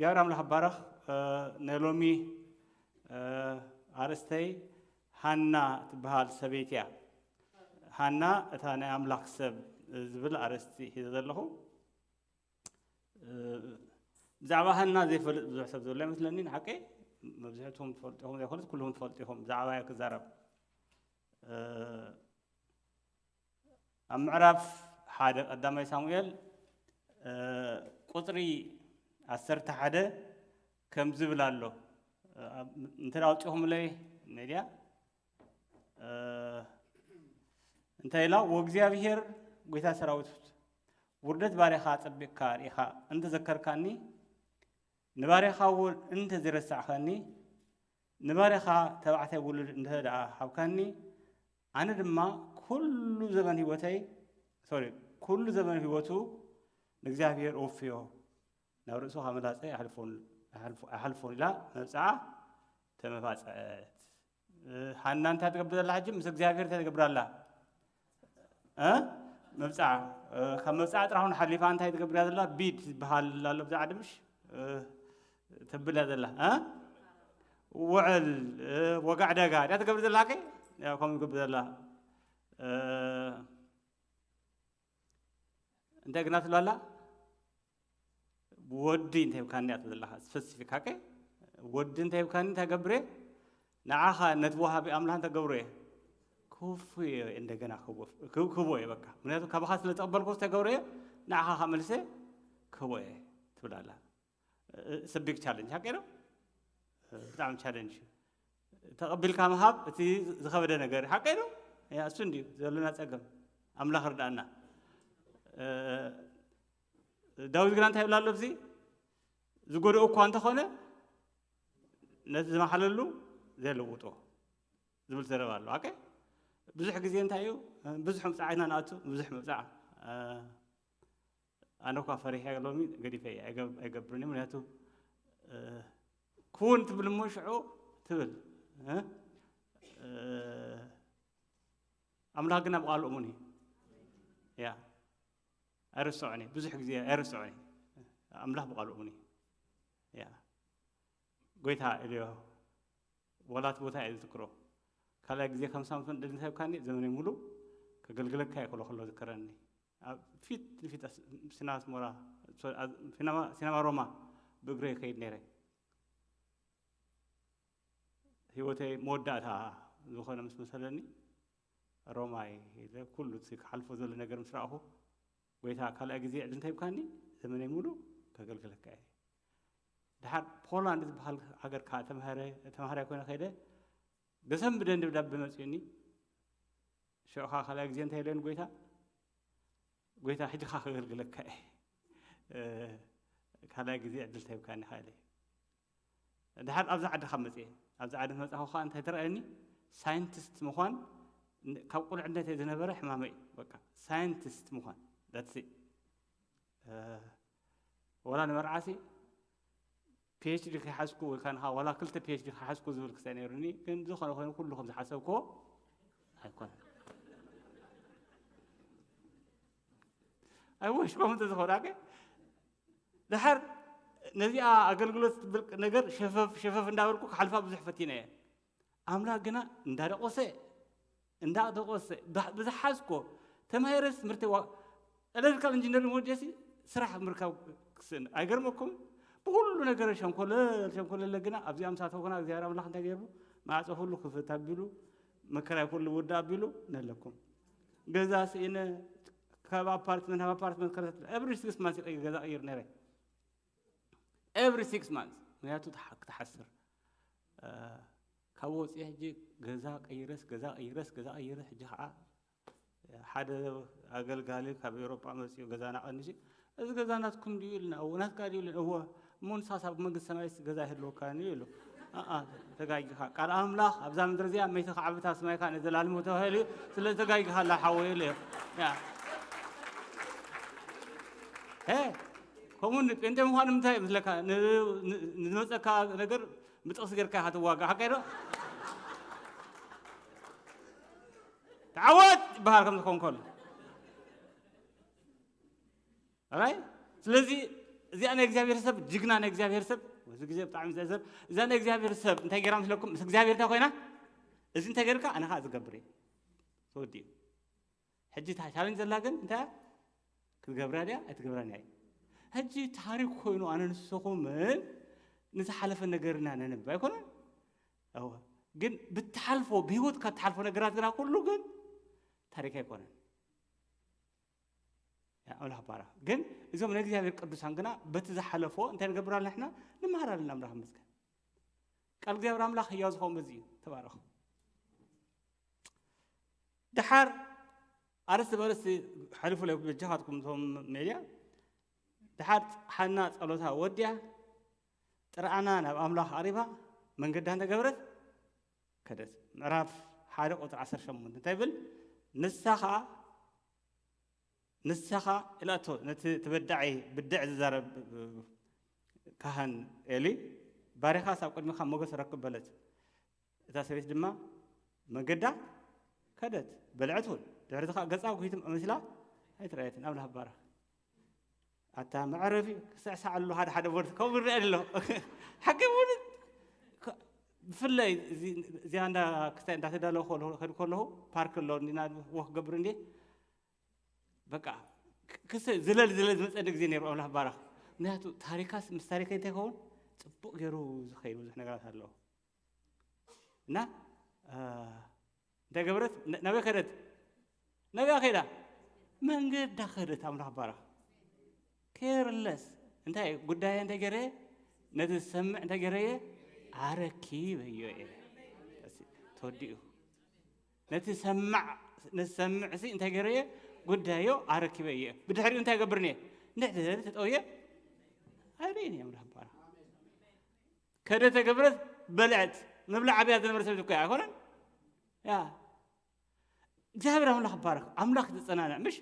እግዚኣብሔር ኣምላኽ ይባረኽ። እ፣ ናይ ሎሚ፣ እ፣ ኣርእስተይ ሃና ትበሃል ሰበይቲ እያ። ሃና እታ ናይ ኣምላኽ ሰብ ዝብል ኣርእስቲ ሒዘ ዘለኹ። እ፣ ብዛዕባ ሃና ዘይፈልጥ ብዙሕ ሰብ ዘሎ ኣይመስለኒ። ንሓቀይ መብዝሕትኹም ትፈልጡ ኢኹም፣ ዘይኮነስ ኩልኹም ትፈልጡ ኢኹም። ብዛዕባያ ክዛረብ። እ፣ ኣብ ምዕራፍ ሓደ ቀዳማይ ሳሙኤል፣ እ፣ ቁጽሪ ዓሰርተ ሓደ ከምዚ ዝብል ኣሎ። እ፣ ኣብ-፣ እንተ ኣውጺኹምለይ ሜድያ፣ እ፣ እንታይ ኢላ? "ወእግዚኣብሔር ጐይታ ሰራዊት፣ ውርደት ባርያኻ ኣጸቢቕካ ርኢኻ እንተ ዘከርካኒ፣ ንባርያኻ እውን እንተ ዘይረሳዕካኒ፣ ንባርያኻ ተባዕታይ ውሉድ እንተ ደኣ ሃብካኒ፣ ኣነ ድማ ኩሉ ዘመን ህይወተይ፣ ሶሪ፣ ኩሉ ዘመን ህይወቱ ንእግዚኣብሔር እወፍዮ፣ ናብ ርእሱ ካብ መላጸ ኣይሓልፎን፣ ኣይሓልፎ-፣ ኣይሓልፎን" ኢላ መብጽዓ ተመባጽዐት። እ፣ ሃና እንታይ ትገብር ዘላ ሕጂ? ምስ እግዚኣብሔር እንታይ ትገብር ኣላ? እ? መብጽዓ። እ፣ ካብ መብጽዓ ጥራሕ እውን ሓሊፋ እንታይ ትገብር እያ ዘላ? ቢድ ዝበሃል ኣሎ ብዛ ዓዲ ምሽ? እ፣ ተብል እያ ዘላ። እ? ውዕል፣ እ፣ ወጋዕ ደጋ። እያ ትገብር ዘላ ከ? ያው ከምኡ ትገብር ዘላ። እ፣ እንታይ ግና ትብላ ኣላ? "ወዲ እንተሂብካኒ" እያ ትብል ዘለኻ፣ ስፐሲፊክ ሃቀ። "ወዲ እንተሂብካኒ እንታይ ገብር እየ? ንዓኻ ነቲ ወሃቢ ኣምላኽ እንታይ ገብሮ እየ? ክወፍዮ እየ፣ እንደገና ክወፍ-፣ ክብ-፣ ክህቦ እየ በቃ። ምክንያቱ ካባኻ ስለ ተቐበልኩ እንታይ ገብሮ እየ? ንዓኻ ከዓ መልሰ ክህቦ እየ" ትብል ኣላ። እ፣ እ፣ it's a big challenge፣ ሓቀይ ዶ? እ፣ ብጣዕሚ ቻለንጅ እዩ። ተቐቢልካ ምሃብ እቲ ዝኸበደ ነገር እዩ። ሓቀይ ዶ? ያ፣ እሱ እንድዩ ዘለና ጸገም። ኣምላኽ ርዳእና። እ፣ ዳዊት ግና እንታይ ይብል ኣሎ ኣብዚ? "ዝጎደኦ እኳ እንተኾነ፣ ነቲ ዝመሓለሉ ዘይልውጦ" ዝብል ዘረባ ኣሎ። ሓቀይ? ብዙሕ ግዜ እንታይ እዩ? ብዙሕ ምብጻዕ ኢና ንኣቱ፣ ብዙሕ ምብጻዕ። እ፣ ኣነ እኳ ፈሪሐ ሎሚ ገዲፈ እየ፣ ኣይገብ-፣ ኣይገብርን እየ። ምክንያቱ፣ እ፣ ኩን ትብል እሞ ሽዑ ትብል፣ እ? እ፣ ኣምላኽ ግን ኣብ ቃሉ እሙን እዩ። ያ፣ ኣይርስዖን እየ፣ ብዙሕ ግዜ ኣይርስዖን እየ። ኣምላኽ ብቃሉ እሙን እዩ። ያ፣ ጎይታ ኢልዮ፣ ዋላ እቲ ቦታ እየ ዝዝክሮ። ካልኣይ ግዜ ከም ሳምሶን ድል እንተሂብካኒ፣ ዘመነይ ሙሉ ከገልግለካ እየ ክብሎ ከሎ ዝከረኒ። ኣብ ፊት ንፊት ኣስ-፣ ሲና ኣስመራ፣ ሶ-፣ ኣ-፣ ሲነማ፣ ሲነማ ሮማ ብእግረ ይከይድ ነይረ። ህይወተይ መወዳእታ ዝኾነ ምስ መሰለኒ፣ ሮማይ ኢለ ኩሉ እቲ ክሓልፎ ዘሎ ነገር ምስ ረኣኹ፣ "ጎይታ፣ ካልኣይ ግዜ ዕድል እንተሂብካኒ፣ ዘመነይ ሙሉ ከገልግለካ እየ። ደሓር ፖላንድ ዝበሃል ሃገር ከዓ ተምሃረ-፣ ተምሃራይ ኮይነ ከይደ፣ ብሰንብደ ደብዳቤ መጺኡኒ። ሽዑ ከዓ ካልኣይ ግዜ እንታይ ኢለ ንጎይታ፣ ጎይታ፣ ሕጂ ከዓ ከገልግለካ እየ። እ፣ ካልኣይ ግዜ ዕድል እንተሂብካኒ" ከዓ ኢለ። ደሓር ኣብዚ ዓዲ ካብ መጽኤ፣ ኣብዚ ዓዲ መጻኹ ከዓ እንታይ ተረኣየኒ? ሳይንቲስት ምዃን ን-፣ ካብ ቁልዕነተይ ዝነበረ ሕማመይ እዩ። በቃ፣ ሳይንቲስት ምዃን። That's it። እ፣ ወላ ንመርዓሲ ፒ ኤች ዲ ከይሓዝኩ ወይ ከዓ ንኻ ዋላ ክልተ ፒ ኤች ዲ ከይሓዝኩ ዝብል ክሳይ ነይሩኒ፣ ግን ዝኾነ ኮይኑ ኩሉ ከም ዝሓሰብክዎ ኣይኮነን። I wish ከምኡ እንተዝኾነ፣ ኣከ፣ ደሓር ነዚኣ ኣገልግሎት ትብል ነገር ሸፈፍ ሸፈፍ እንዳበልኩ ክሓልፋ ብዙሕ ፈቲነ እየ። ኣምላኽ ግና እንዳደቆሰ፣ እንዳደቆሰ፣ ብ-፣ ብዝሓዝኮ ተማሂረስ ትምህርቲ ዋ-፣ ኤሌክትሪካል ኢንጂነሪንግ ወዲኤሲ ስራሕ ምርካብ ክስእን። ኣይገርመኩም? ብኹሉ ነገር ሸንኮለል፣ ሸንኮለለ ግና ኣብዚኣ ምስ ኣተው ግና እግዚኣብሔር ኣምላኽ እንታይ ገይሩ? ማዕጾ ኩሉ ክፍት ኣቢሉ፣ መከራይ ኩሉ ውድእ ኣቢሉ ነለኩም። ገዛ ስኢነ፣ ካብ ኣፓርትመንት ናብ ኣፓርትመንት ከረተት፣ every six months ይቀይር፣ ገዛ ቀይር ነይረ። Every six months። ምክንያቱ ትሓ-፣ ክትሓስር። እ፣ ካብ ወፂአ ሕጂ ገዛ ቀይረስ፣ ገዛ ቀይረስ፣ ገዛ ቀይረ፣ ሕጂ ከዓ ሓደ ኣገልጋሊ ካብ ኤውሮጳ መፂኡ ገዛና ቀኒሱ፣ "እዚ ገዛ ናትኩም ድዩ?" ኢልና። "እዎ፣ ናትካ ድዩ?" ኢልና። "እዎ፣ እሞ ንሳስ ኣብ መንግስቲ ሰማይስ ገዛ ይህልወካን እዩ?" ኢሉ። "ኣኣ፣ ተጋጊኻ። ቃል ኣምላኽ ኣብዛ ምድሪ እዚኣ መይተ ከዓብታ ሰማይካ ንዘላለም ተባሂሉ እዩ። ስለዚ ተጋጊኻ ኣላ ሓወይ" ኢሉ። ያ። ሄ፣ ከምኡ ን-፣ ጴንጤ ምዃን ንምንታይ እዩ መስለካ? ን-፣ ን-፣ ንዝመፀካ ነገር ብጥቕሲ ጌርካ ኢኻ ትዋጋእ። ሓቀይ ዶ? ተዓወት ይበሃል ከም ዝኾን ከሎ። ኣራይ? ስለዚ እዚኣ ናይ እግዚኣብሔር ሰብ፣ ጅግና ናይ እግዚኣብሔር ሰብ፣ እዚ ግዜ ብጣዕሚ ዘእዘር። እዛ ናይ እግዚኣብሔር ሰብ እንታይ ገይራ ምስለኩም? ምስ እግዚኣብሔር እንታይ ኮይና? እዚ እንታይ ገይርካ? ኣነ ኸዓ ዝገብር እየ። ተወዲኡ። ሕጂ እታ ቻለንጅ ዘላ ግን እንታይ እያ? ክትገብራ ድያ ኣይትገብራን እያ። ሕጂ ታሪክ ኮይኑ ኣነ ንስኹምን ንዝሓለፈ ነገርና ነንብብ ኣይኮነን? እወ። ግን ብትሓልፎ፣ ብህይወትካ እትሓልፎ ነገራት ግና ኩሉ ግን ታሪክ ኣይኮነን። ያ ኣምላኽ ባራ። ግን እዞም ናይ እግዚኣብሔር ቅዱሳን ግና በቲ ዝሓለፎ እንታይ ንገብር ኣለና ንሕና? ንመሃር ኣለና። ኣምላኽ ይመስገን። ቃል እግዚኣብሔር ኣምላኽ ህያው ዝኸውን በዚ እዩ። ተባረኹ። ደሓር ኣርእስቲ በርእስቲ ሓልፉ ለይ በጃኻትኩም እቶም ሜድያ። ደሓር ሓና ጸሎታ ወድያ ጥርዓና ናብ ኣምላኽ ኣቕሪባ መንገዳ እንተገበረት ከደት። ምዕራፍ ሓደ ቁጽሪ ዓሰርተ ሸሞንተ እንታይ ይብል? ንሳ ኸኣ ንሳ ኸኣ ኢላቶ ነቲ ተበዳዒ ብድዕ ዝዛረብ ካህን ኤሊ፣ ባሪኻስ ኣብ ቅድሚኻ ሞገስ ረክብ በለት። እታ ሰበይቲ ድማ መንገዳ ከደት፣ በልዐት እውን። ድሕሪ እዚ ኸዓ ገጻ ጒሂት መሲላ ኣይትረኣየትን። ኣምላኽ ይባረኽ። ኣታ መዕረፊ ክስዕሳዕ ኣሎ ሓደ ሓደ ቦርድ ከምኡ ይረአ ኣሎ። ሓቂ እውን ከ-፣ ብፍላይ እዚ-፣ እዚኣ እንዳ ክስታይ እንዳተዳለኹ ከለኹ፣ ከድኩ ከለኹ ፓርክ ኣሎ እንዲና ወክ ክገብር እንዴ በቃ ክ-፣ ክስ-፣ ዝለል ዝለል ዝመጸኒ ግዜ ነይሩ። ኣምላኽ ባረኽ። ምክንያቱ ታሪካስ ምስ ታሪከይ እንታይ ይኸውን? ጽቡቕ ገይሩ ዝኸይድ ብዙሕ ነገራት ኣለዎ። እና፣ አ፣ እንታይ ገበረት? ነ-፣ ናበይ ከደት? ናበይ ከይዳ? መንገዳ ከደት። ኣምላኽ ባረኽ። ኬርለስ። እንታይ ጉዳየ እንታይ ገይረ? ነቲ ዝሰምዕ እንታይ ገይረየ? ኣረኪበዮ እየ። ተወዲኡ። ነቲ ሰማዕ፣ ነቲ ሰምዕ ሲ እንታይ ገይረየ? ጉዳዮ ኣረኪበ እየ። ብድሕሪኡ እንታይ ገብር እየ? እንድሕር ተጠውየ ኣይርእን እየ። ኣምላኽ ይባረኽ። ከደ ተገብረት በልዐት። ምብላዕ ኣብያ ዝነበረ ሰብ እኮ ኣይኮነን። ያ። እግዚኣብሔር ኣምላኽ ይባረኽ። ኣምላኽ ዘጸናንዕ፣ ምሽ?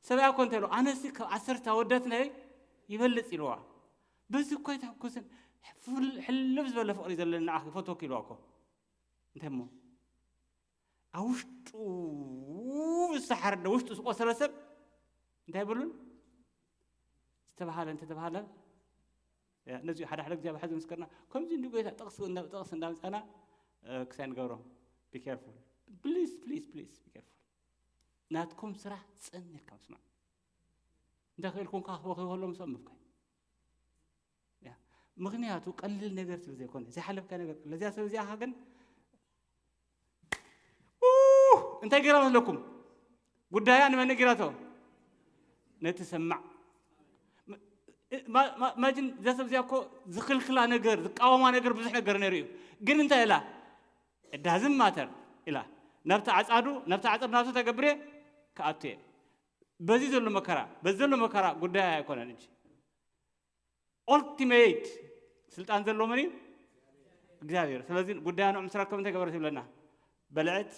ሰብኣያ እኮ እንታይ ኢሉ? ኣነሲ ካብ ዓሰርተ ኣወዳት ናይ ይበልጽ ኢልዋ። በዚ እኮ ኣይትሕኩስን። ፍል-፣ ሕልብ ዝበለ ፍቕሪ ዘለኒ ንዓኺ ይፈትወኪ ኢልዋ እኮ። እንታይ እሞ? ኣብ ውሽጡ ዝሰሓረ፣ ውሽጡ ዝቆሰለ ሰብ እንታይ ይብሉን? ዝተባሃለ እንተተባሃለ፣ ያ፣ ነዚ ሓደ ሓደ ግዜ ኣብ ሕዚ ምስክርና፣ ከምዚ እንዲ ጎይታ ጥቕሲ እንዳ-፣ ጥቕሲ እንዳምጻና፣ እ፣ ክሳይ ንገብሮም። Be careful. Please, please, please, be careful. ናትኩም ስራሕ ጽን ኢልካ ምስማዕ። እንተ ክኢልኩም ከኣ ክበኽዩ ከለዉ ምስኦም ምብካይ። ያ። ምኽንያቱ ቀሊል ነገር ስለ ዘይኮነ፣ ዘይሓለፍካ ነገር፣ ለዚኣ ሰብ እዚኣ ግን፣ ኡ፣ እንታይ ገይራ መስለኩም? ጉዳያ ንመን ነጊራቶ? ነቲ ሰማዕ። ማ-፣ ማ-፣ ማ-፣ ማጅን እዛ ሰብ እዚኣ እኮ ዝኽልክላ ነገር፣ ዝቃወማ ነገር ብዙሕ ነገር ነይሩ እዩ። ግን እንታይ ኢላ? It doesn't matter ኢላ። ናብቲ ዓጻዱ፣ ናብቲ ዓጸዱ ናብቲ ተገብሬ ክኣቱ እየ። በዚ ዘሎ መከራ፣ በዚ ዘሎ መከራ ጉዳይ ኣይኮነን እንጂ። ኦልቲሜት ስልጣን ዘለዎ መን እዩ? እግዚኣብሔር። ስለዚ ጉዳያ ንዑ ምስ ረከብ እንታይ ገበረት ይብለና? በልዐት፣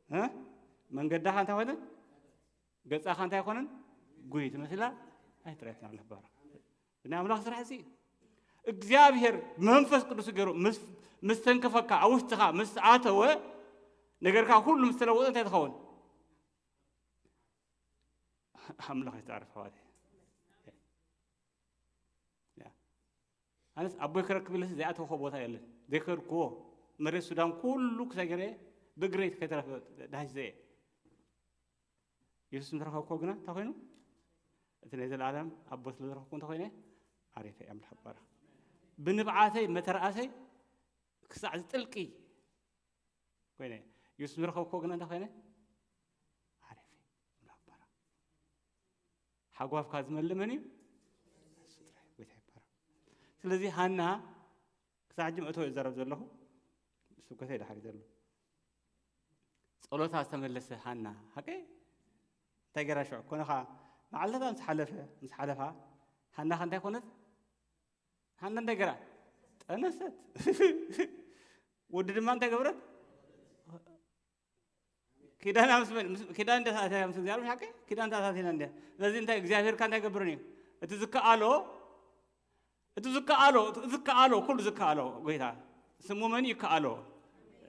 እ? መንገዳኻ እንታይ ኮነ? ገጻኻ እንታይ ኮነን? ጉይ ትመስላ ኣይትረየት ናብ ልባራ። ብናይ ኣምላኽ ስራሕ እዚ እዩ። እግዚኣብሔር መንፈስ ቅዱስ ገይሩ ምስ፣ ምስ ተንከፈካ፣ ኣብ ውሽጥኻ ምስ ኣተወ፣ ነገርካ ኩሉ ምስ ተለወጠ እንታይ ትኸውን? ኣምላኽ ይትዓረፍ ኣሕዋተይ። ያ። ኣነስ ኣቦይ ክረክብ ኢለስ ዘይኣተውኮ ቦታ የለን። ዘይከድኩዎ መሬት ሱዳን ኩሉ ክሳይ ገይረ ብእግረይ ከይተረፈ ዳህሽ ዘየ። የሱስ ምስ ረኸብኩዎ ግና እንታይ ኮይኑ? እቲ ናይ ዘለኣለም ኣቦ ስለ ዝረኸብኩ እንታይ ኮይነ? ዓሪፈ እየ። ኣምላኽ ይባረኽ። ብንብዓተይ መተርኣሰይ ክሳዕ ዝጥልቂ ኮይነ። የሱስ ምስ ረኸብኩዎ ግና እንታይ ኮይነ? ዓሪፈ። ኣምላኽ ይባረኽ። ሓጓፍካ ዝመልእ መን እዩ? እሱ ጥራይ፣ ጎይታ ይባረኽ። ስለዚ ሃና፣ ክሳዕ ሕጂ መእተዊ እዛረብ ዘለኹ፣ ስብከተይ ድሓር እዩ ዘሎ። ጸሎታ ዝተመለሰ ሃና፣ ሓቀይ? እንታይ ገይራ ሽዑ? ኮነ ኸዓ መዓልታታ ምስ ሓለፈ፣ ምስ ሓለፋ፣ ሃና ኸ እንታይ ኮነት? ሃና እንታይ ገይራ? ጠነሰት። ወዲ ድማ እንታይ ገበረት? ኪዳና ምስ መን? ምስ፣ ኪዳን እንደ ተኣታትያ ምስ እግዚኣብሔር ሓቂ ኪዳን ተኣታቲና እንደ። ስለዚ እንታይ እግዚኣብሔርካ እንታይ ገብርን እዩ? እቲ ዝከኣሎ፣ እቲ ዝከኣሎ፣ እቲ ዝከኣሎ፣ ኩሉ ዝከኣሎ ጎይታ። ስሙ መን ይከኣሎ?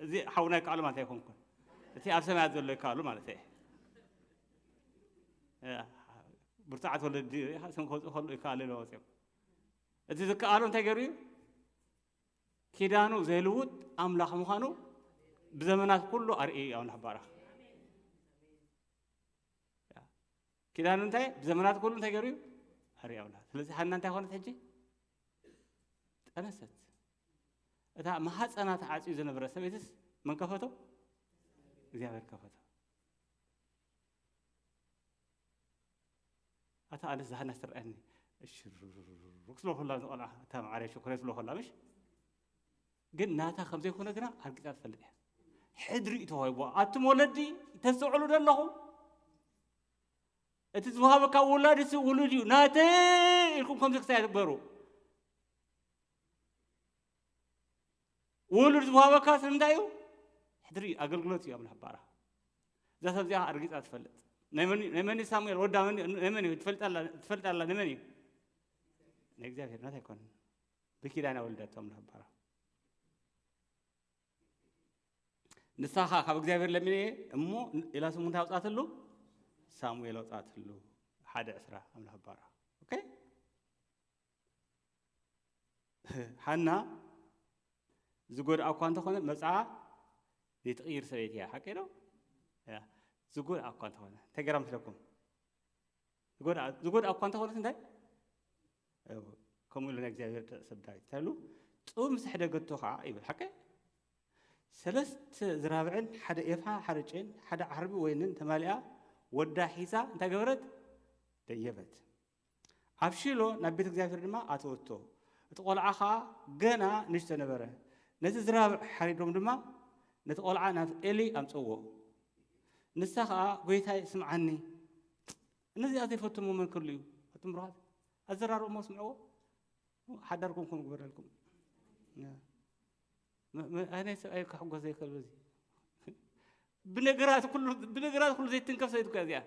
እዚ ሓውና ይከኣሎ ማለት ኣይኮንኩን። እቲ ኣብ ሰማያት ዘሎ ይከኣሎ ማለት እየ። እ፣ ብርቱዓት ወለዲ ሪኢኻ፣ ስም ከውፅኡ ከሎ ይከኣል ኢሎም ወፂኦም። እቲ ዝከኣሎ እንታይ ገይሩ እዩ? ኪዳኑ ዘይልውጥ ኣምላኽ ምዃኑ ብዘመናት ኩሉ ኣርእዩ እዩ ኣምላኽ ባረኽ። ኪዳኑ እንታይ ብዘመናት ኩሉ እንታይ ገይሩ እዩ? ኣርእዩ ኣምላኽ። ስለዚ ሃና እንታይ ኮነት ሕጂ? ጠነሰት። እታ ማህፀና ተዓፅዩ ዝነበረ ሰበይትስ መን ከፈቶ? እግዚኣብሔር ከፈቶ። ኣታ ኣነስ ዝሃና ትረኣየኒ። ሽሩሩሩሩሩክ ስለ ኮላ ዝቆልዓ፣ እታ መዓረይ ሽኮሬ ስለ ኮላ፣ ምሽ? ግን ናታ ከም ዘይኮነ ግና ኣርጊጻ ትፈልጥ እያ። ሕድሪ እዩ ተዋሂብዋ። ኣቱም ወለዲ፣ ተስተውዕሉ ዶ ኣለኹም? እቲ ዝወሃበካ ውላድ እሱ ውሉድ እዩ። ናተይ ኢልኩም ከምዚ ክሳይ ትግበሩ። ውሉድ ዝወሃበካ ስለምንታይ እዩ? ሕድሪ እዩ፣ ኣገልግሎት እዩ ኣምላኽ ባራ። እዛ ሰብ እዚኣ ኣርጊጻ ትፈልጥ። ናይ መን እዩ? ናይ መን እዩ ሳሙኤል? ወዳ መን እዩ? ናይ መን እዩ? ትፈልጥ ኣላ፣ ትፈልጥ ኣላ፣ ናይ መን እዩ? ናይ እግዚኣብሔር ናት ኣይኮነን። ብኪዳን ኣወልዳቶ ኣምላኽ ባራ። ንሳ ኸኣ ካብ እግዚኣብሔር ለሚነ እየ እሞ ኢላ ስሙ እንታይ ኣውጻትሉ? ሳሙኤል ኣውጻትሉ። ሓደ ዕስራ ኣምላኽ ባራ። ኦኬ? ሃና ዝጎድኣ እኳ እንተኾነ መጽዓ ዘይትቕይር ሰበይቲ እያ። ሓቀይ ዶ? እያ። ዝጎድኣ እኳ እንተኾነ። እንታይ ገይራ መስለኩም? ዝጎድኣ፣ ዝጎድኣ እኳ እንተኾነት እንታይ? እው፣ ከምኡ ኢሉ ናይ እግዚኣብሔር ሰብ ዳዊት እንታይ ኢሉ? ጡብ ምስ ኣሕደገቶ ኸዓ ይብል። ሓቀይ? ሰለስተ ዝራብዕን ሓደ ኤፋ ሓርጭን ሓደ ዓርቢ ወይንን ተማሊኣ ወዳ ሒዛ እንታይ ገበረት? ደየበት። ኣብ ሺሎ ናብ ቤት እግዚኣብሔር ድማ ኣተወቶ። እቲ ቆልዓ ኸኣ ገና ንእሽቶ ነበረ። ነቲ ዝራብዕ ሓሪዶም ድማ ነቲ ቆልዓ ናብ ኤሊ ኣምጽእዎ። ንሳ ኸኣ፣ "ጐይታይ፣ ስምዓኒ፣ ነዚኣ ዘይፈቱ እሞ መን ክህሉ እዩ?" ኣቱም ብሩኻት፣ ኣዘራርብሞ ስምዕዎ። ሓዳርኩም ከም ግበረልኩም። ያ። መ-፣ መ-፣ ኣነ ሰብኣይ ክሕጎስ ዘይክእል በዚ። ብነገራት ኩሉ፣ ብነገራት ኩሉ ዘይትንከፍ ሰበይቲ እኮ እያ እዚኣ።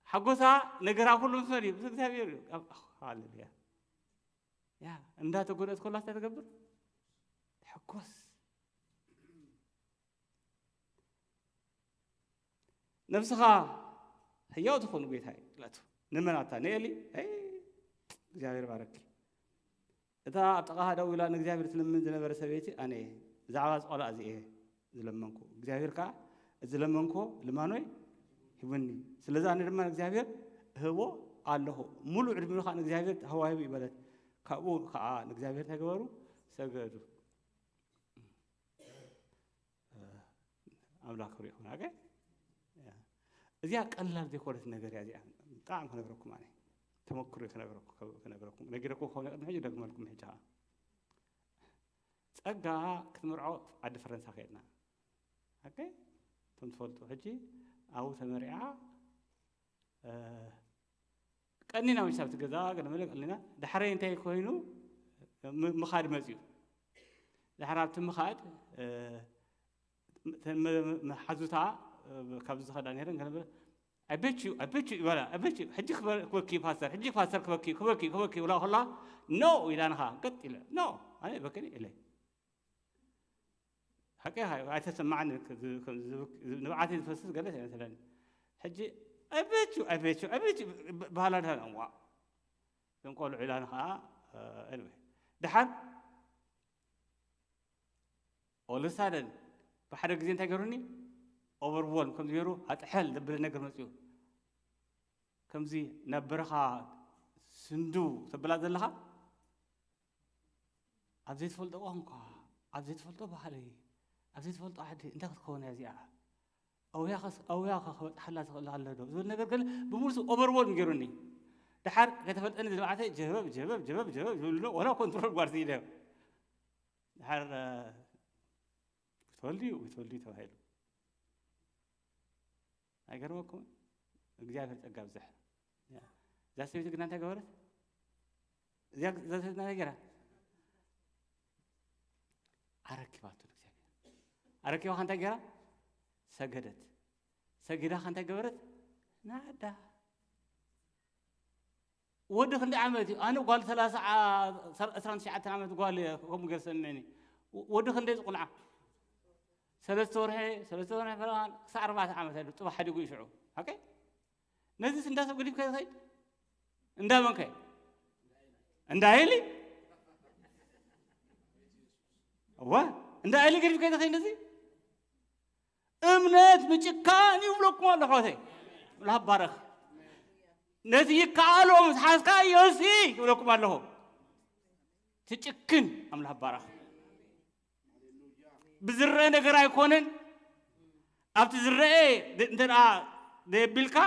ሓጎሳ ነገራ ኩሉ ምስ መን እዩ? ምስ እግዚኣብሔር እዩ። ኣብ-፣ ሃሌሉያ። ያ፣ እንዳተጎድኣት ኮላ እንታይ ትገብር? ትሕጎስ። ነብስኻ ህያው ትኹን ጌታዬ ኢላቶ። ንመን ኣታ? ንኤሊ? ኣይ፣ እግዚኣብሔር ባረኪ። እታ ኣብ ጥቓኻ ደው ኢላ ንእግዚኣብሔር ትልምን ዝነበረ ሰበይቲ ኣነ እየ። ብዛዕባ እዚ ቆልዓ እዚ እየ ዝለመንኩ። እግዚኣብሔር ከኣ፣ "እቲ ዝለመንኩዎ ልማኖይ ሂቡኒ። ስለዚ ኣነ ድማ ንእግዚኣብሔር እህቦ ኣለኹ። ሙሉእ ዕድሚኡ ከኣ ንእግዚኣብሔር ተዋሂቡ" እዩ በለት። ካብኡ ከኣ ንእግዚኣብሔር እንታይ ገበሩ? ሰገዱ። ኣምላኽ ክብሪ ይኹን። ኦኬ? እዚኣ ቀላል ዘይኮነት ነገር እያ እዚኣ። ብጣዕሚ ክነግረኩም ኣነ። ተመክሮ ክነግረኩ-፣ ክነግረኩም። ነጊረኩም ክኸውን ቅድሚ ሕጂ ደግመልኩም ሕጂ ኸዓ። ጸጋ ክትምርዖ ዓዲ ፈረንሳ ከድና። ኦኬ? እቶም ትፈልጡ ሕጂ ኣብኡ ተመሪዓ፣ እ፣ ቀኒና መሻ ኣብቲ ገዛ ገለ መለ ቀኒና። ዳሕረይ እንታይ ኮይኑ ም-፣ ምኻድ መጽዩ። ዳሕር ኣብቲ ምኻድ፣ እ፣ እተን መ-፣ መ-፣ መሓዙታ፣ እ፣ ካብዚ ዝኸዳ ነይረን ገለ መለ፣ "I bet you, I bet you" ይበላ፣ "I bet you፣ ሕጂ ክበ-፣ ክበኪ ፓስተር፣ ሕጂ ፓስተር ክበኪ፣ ክበኪ፣ ክበኪ" ይብላ ከላ፣ "No" ኢላ ንኻ፣ ቀጥ ኢለ፣ "No፣ ኣነ በክኒ" ኢለ። ሓቂ ኣይተሰማዓኒ፣ ንብዓተይ ዝፈስስ ገለ ኣይመስለኒ። ሕጂ "I bet you, I bet you, I bet you" ብ-፣ ባህላ ድሃን፣ እዋ፣ እዞም ቆልዑ ኢላ ንኸዓ፣ እ፣ anyway። ደሓር all of a sudden ብሓደ ግዜ እንታይ ገሩኒ? Overwhelm ከም ዝገሩ ኣጥሐል ዘብል ነገር መጽዩ። ከምዚ ናብ በረኻ ስንድው ተብላ ዘለኻ፣ ኣብ ዘይትፈልጦ ቋንቋ፣ ኣብ ዘይትፈልጦ ባህሊ፣ ኣብ ዘይትፈልጦ ዓዲ እንታይ ክትከውን እያ እዚኣ? ኣውያኸስ-፣ ኣውያኸ ክበጽሓላ ዝኽእል ኣሎ ዶ? ዝብል ነገር ገለ ብምሉሱ overwhelm ገይሩኒ። ደሓር ከተፈልጠኒ ዝለባዕተ ጀበብ፣ ጀበብ፣ ጀበብ፣ ጀበብ ዝብሉ፣ ወላ ኮንትሮል ጓርሲ ኢለ። ደሓር፣ እ፣ "We told you, we told you" ተባሂሉ። ኣይገርመኩም? እግዚኣብሔር ጸጋ ብዝሕ። እዛ ሰበይቲ ግና እንታይ ገበረት? እዚኣ፣ እዛ ሰበይቲ እንታይ ገይራ? ኣረኪባቶ ንእግዚኣብሔር። ኣረኪባ እንታይ ገይራ? ሰገደት። ሰጊዳ እንታይ ገበረት? ናዳ። ወዲ ክንደይ ዓመት እዩ? ኣነ ጓል ሰላሳ ዓ-፣ ሰር-፣ ዕስራን ትሽዓተን ዓመት ጓል እየ፣ ከምኡ ገይረ ሰሚዐኒ። ወ-፣ ወዲ ክንደይ ዝቑልዓ? ሰለስተ ወርሒ፣ ሰለስተ ወርሒ ፈለማ ክሳዕ ኣርባዕተ ዓመት ኣሉ፣ ጥባ ሓዲጉ እዩ ሽዑ። ኦኬ? ነዚስ እንዳ ሰብ ገዲፍካ ትኸይድ? እንዳ መን ከ? እንዳ ኤሊ? እዋ፣ እንዳ ኤሊ ገዲፍካ ትኸይድ ነዚ? እምነት ምጭካን ይብለኩም ኣሎ ኣሕዋተይ። ላባረኽ። ነቲ ይከኣሎ ምስ ሓዝካ ዮሲ ይብለኩም ኣለኹ። ትጭክን ኣምላኽ ባረኽ። ብዝረአ ነገር ኣይኮነን። ኣብቲ ዝረአ እንተ ደኣ ደየቢልካ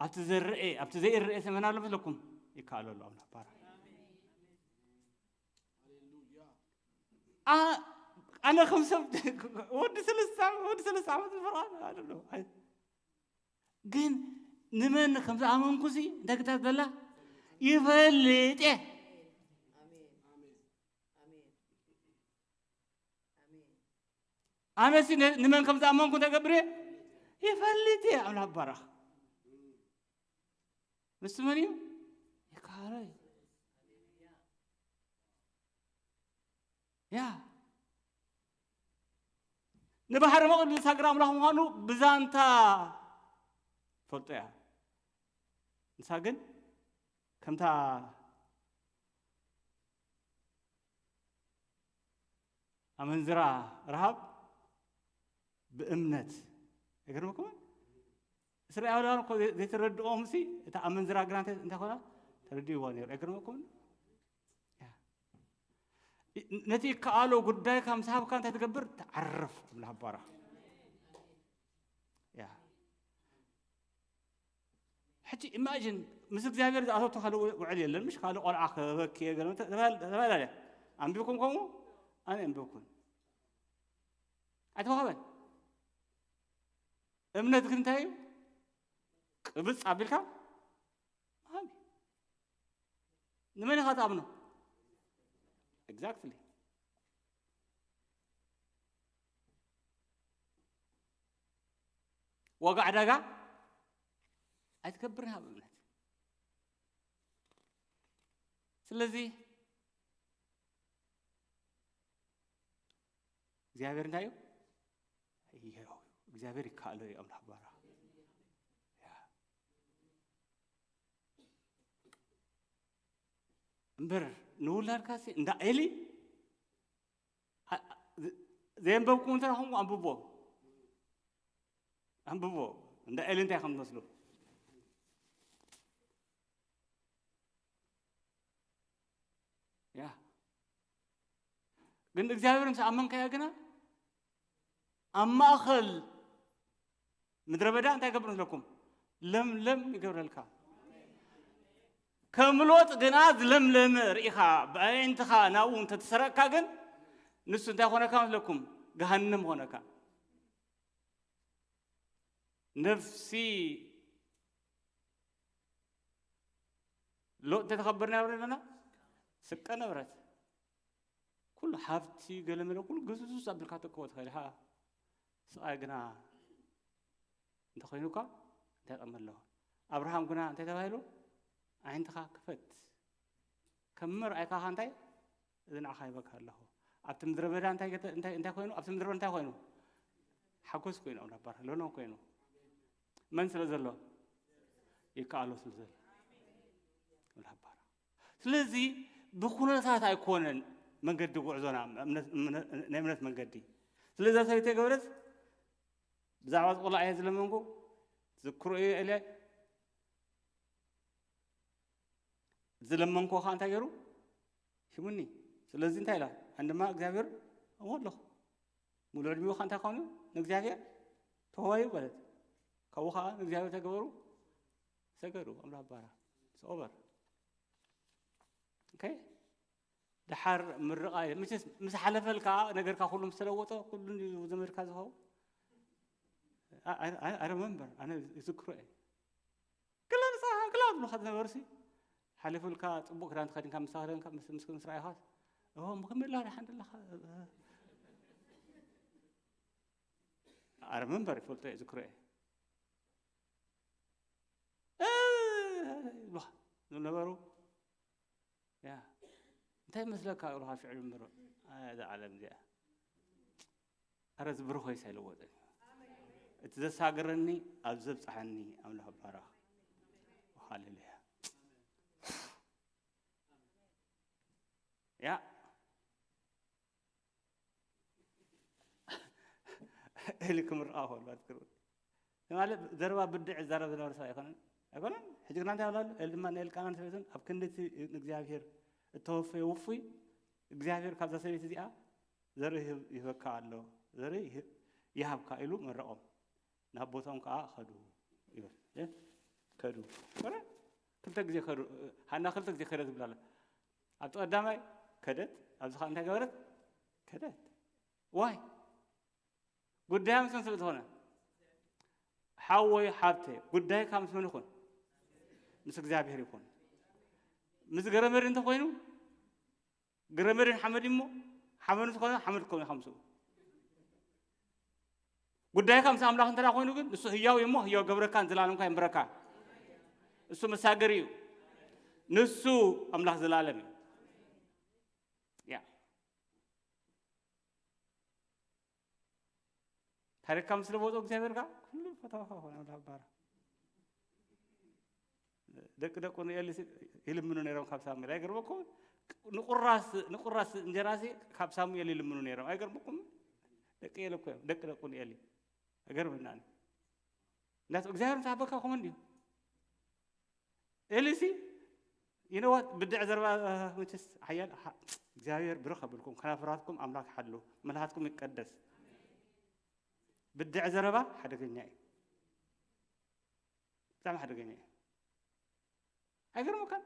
ኣብቲ ዘረአ ኣብቲ ዘይረአ ሰመን ኣሎ መስለኩም ይከኣሎ ኣሎ ኣምላኽ ባረኽ። ኣነ ከም ሰብ ወዲ ሰለስተ ወዲ ሰለስተ ዓመት ዝፈርዖን ግን ንመን ከም ዝኣመንኩ ሲ እንታይ ክታት ዘላ ይፈልጥ እየ። ኣነ ሲ ንመን ከም ዝኣመንኩ እንታይ ገብር እየ ይፈልጥ እየ። ኣምላኽ ባረኽ። ንሱ መን እዩ? ይካረ እዩ። ያ ንባሕሪ መቕድ ዝሳግር ኣምላኽ ምዃኑ ብዛንታ ፈልጦ እያ። ንሳ ግን ከምታ ኣመንዝራ ረሃብ ብእምነት ኣይገርመኩምን? እስራኤላውያን እኮ ዘይተረድኦም ሲ እታ ኣመንዝራ ግና እንታይ ኮና ተረድእዋ ነይሩ። ኣይገርመኩምን? ነቲ ይከኣሎ ጉዳይካ ምስ ሃብካ እንታይ ትገብር? ትዓርፍ ትብላ ሃባራ። ያ ሕጂ ኢማጂን ምስ እግዚኣብሔር ዝኣተቶ ካልእ ውዕል የለን። ምሽ ካልእ ቆልዓ ክበኪ የገለ ተፈላለየ ኣንቢብኩም ከምኡ ኣነ ኣንቢብኩን ኣይተዋህበን። እምነት ግን እንታይ እዩ? ቅብጽ ኣቢልካ ምሃብ እዩ። ንመን ኢኻ ትኣምኖ? ኤግዛክትሊ። ዋጋ ዕዳጋ ኣይትገብርን ሃብ እምነት። ስለዚ እግዚኣብሔር እንታይ እዩ? እግዚኣብሔር ይከኣሎ እዩ ኣምላኽ ባራ እምበር ንውላድካ እንዳ ኤሊ ዘየንበብኩም እንተ ኹም ኣንብቦ ኣንብቦ እንዳ ኤሊ እንታይ ከም ትመስሉ ያ ግን እግዚኣብሔር ምስ ኣመንካዮ ግና ኣብ ማእኸል ምድረ በዳ እንታይ ገብር መስለኩም? ለምለም ይገብረልካ። ከም ሎጥ ግና ዝለምለመ ርኢኻ ብኣዒንትኻ ናብኡ እንተተሰረቅካ ግን ንሱ እንታይ ኮነካ መስለኩም? ገሃነም ኮነካ። ነፍሲ ሎጥ እንተተኸብር ነብረ ኣለና ስቀ ነበረት። ኩሉ ሃብቲ ገለመለ ኩሉ ግዝዙዝ ኣቢልካ ተክቦ ትኽእል ኢኻ። ስቓይ ግና እንተኾይኑካ እንታይ ጠቕሚ ኣለዎ? ኣብርሃም ግና እንታይ ተባሂሉ? ኣዒንትኻ ክፈት ከም መርኣይካ እንታይ እዚ ንዓኻ ይበካ ኣለኹ። ኣብቲ ምድረ በዳ እንታይ ገተ- እንታይ እንታይ ኮይኑ ኣብቲ ምድረ በዳ እንታይ ኮይኑ ሓጎስ ኮይኑ ኣብ ነባር ሎኖ ኮይኑ መን ስለ ዘሎ ይከኣሎ ስለ ዘሎ ነባር ስለዚ ብኩነታት ኣይኮነን መንገዲ ጉዕዞና እምነት- እምነት- ናይ እምነት መንገዲ ስለዚ ሰበይተ ገበረት ብዛዕባ ዝቆልዓ እየ ዝለመንኩ ትዝክሮ እዩ ኤልያይ ዝለመንኩ ከዓ እንታይ ገይሩ ሂቡኒ ስለዚ እንታይ ኢላ ኣንድማ እግዚኣብሔር እሞ ኣለኹ ሙሉ ዕድሚኡ ከዓ እንታይ ኮይኑ ንእግዚኣብሔር ተዋዩ በለት ካብኡ ከዓ ንእግዚኣብሔር ተገበሩ ሰገዱ ኣምላኽ ባራ ኦቨር ኦኬ ድሓር ምርቓ ኢለ መቸስ ምስ ሓለፈልካ ነገርካ ኩሉ ምስ ተለወጠ ኩሉ እንድዩ ዘመድካ ዝኸውን ኣረ መንበር ኣነ ይዝክሮ እየ ክላ ንስኻ ክላ ዝብሉኻ ዝነበሩ ሲ ሓሊፉልካ ፅቡቅ ክዳን ተኸዲንካ ምስ ተኸደንካ ምስ ምስ ምስ ረኣይኻስ ኦ ምክምላ ደሓን ዘለኻ ኣረ መንበር ይፈልጦ እየ ዝክሮ እየ ዝብሉኻ ዝነበሩ ያ እንታይ መስለካ ይብሉኻ ሽዑ ጀምሮ እዛ ዓለም እዚኣ ኣረ ዝብርኾ ይሳ ይለወጠን እቲ ዘሳግረኒ ኣብ ዘብጽሓኒ ኣምላኽ ባረኽ። ሃሌሉያ። ያ ኤሊ ክምርቓ ከሎ ኣትክሩ ማለት ዘረባ ብድዕ ዝዛረብ ዝነበረ ሰብ ኣይኮነን። ኣይኮነን። ሕጂ ግና እንታይ ይብላሉ? ኤሊ ድማ ንኤልቃናን ሰበይቱን ኣብ ክንዲ እቲ ንእግዚኣብሔር እተወፈየ ውፉይ እግዚኣብሔር ካብዛ ሰበይቲ እዚኣ ዘርኢ ይህብ- ይህበካ ኣሎ፣ ዘርኢ ይህ- ይሃብካ ኢሉ መረቖም። ናብ ቦታኦም ከዓ ከዱ ይብል። እ? ከዱ። ኧረ፣ ክልተ ግዜ ከዱ። ሃና ክልተ ግዜ ከደት ይብላለ። ኣብቲ ቀዳማይ ከደት፣ ኣብዚ ከዓ እንታይ ገበረት? ከደት። ዋይ ጉዳያ ምስ መን ስለ ዝኾነ? ሓወይ ሓብተ፣ ጉዳይካ ምስ መን ይኹን? ምስ እግዚኣብሔር ይኹን። ምስ ገረመድ እንተኾይኑ፣ ገረመድን ሓመድ እሞ ሓመድ ዝኾነ ሓመድ ክኸውን ኢኻ ምስኡ። ጉዳይካ ምስ ኣምላኽ እንተ ኮይኑ ግን ንሱ ህያው እዩ እሞ ህያው ገብረካን ዘላለምካ የንብረካ። እሱ መሳገሪ እዩ። ንሱ ኣምላኽ ዘላለም እዩ። ያ ታሪክካ ምስ ለወጦ እግዚኣብሔር ጋር ኩሉ ፈተዋኻ ኾነ ኣምላኽ ባራ ደቂ ደቁ ንኤሊ ይልምኑ ነይሮም ካብ ሳሙኤል። ኣይገርመኩም? ንቁራስ ንቁራስ እንጀራሲ ካብ ሳሙኤል ይልምኑ ነይሮም። ኣይገርመኩም? ደቂ ኤሊ እኮ እዮም። ደቂ ደቁ ንኤሊ ኣይገርመናን። እንዳት እግዚኣብሔር ምስ ኣበካ ኮመን ድዩ? ኤሊሲ ይነዋት ብድዕ ዘረባ መቸስ ሓያል ሓ- እግዚኣብሔር ብርኽ ኣብልኩም፣ ከናፍራትኩም ኣምላኽ ሓሉ፣ መልሃትኩም ይቀደስ። ብድዕ ዘረባ ሓደገኛ እዩ፣ ብጣዕሚ ሓደገኛ እዩ። ኣይገርመካን?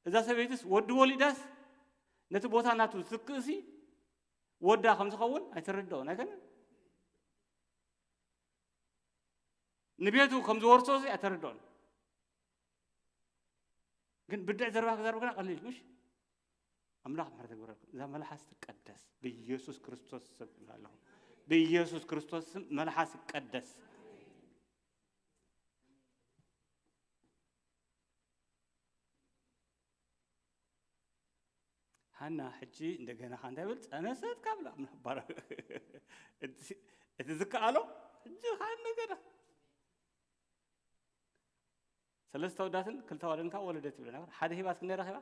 እዛ ሰበይትስ ወዲ ወሊዳስ ነቲ ቦታ ናቱ ዝትክእሲ ወዳ ከም ዝኸውን ኣይተረድኦን ኣይከንን። ንቤቱ ከም ዝወርሶ እዚ ኣይተረድኦን። ግን ብድዕ ዘረባ ክዛረብ ግና ቀሊል ምሽ? ኣምላኽ ምሕረት ይግበረልኩም። እዛ መልሓስ ትቀደስ ብኢየሱስ ክርስቶስ ስም እብላ ኣለኹ። ብኢየሱስ ክርስቶስ ስም መልሓስ ይቀደስ። ሃና ሕጂ እንደገና ካ እንታይ ብል ጸነሰት ካብላ ምባረ እቲ ዝከኣሎ ሕጂ ካ እንደገና ሰለስተ ወዳትን ክልተ ዋልን ካ ወለደት ይብለና። ሓደ ሂባት ክንደይ ረኺባ?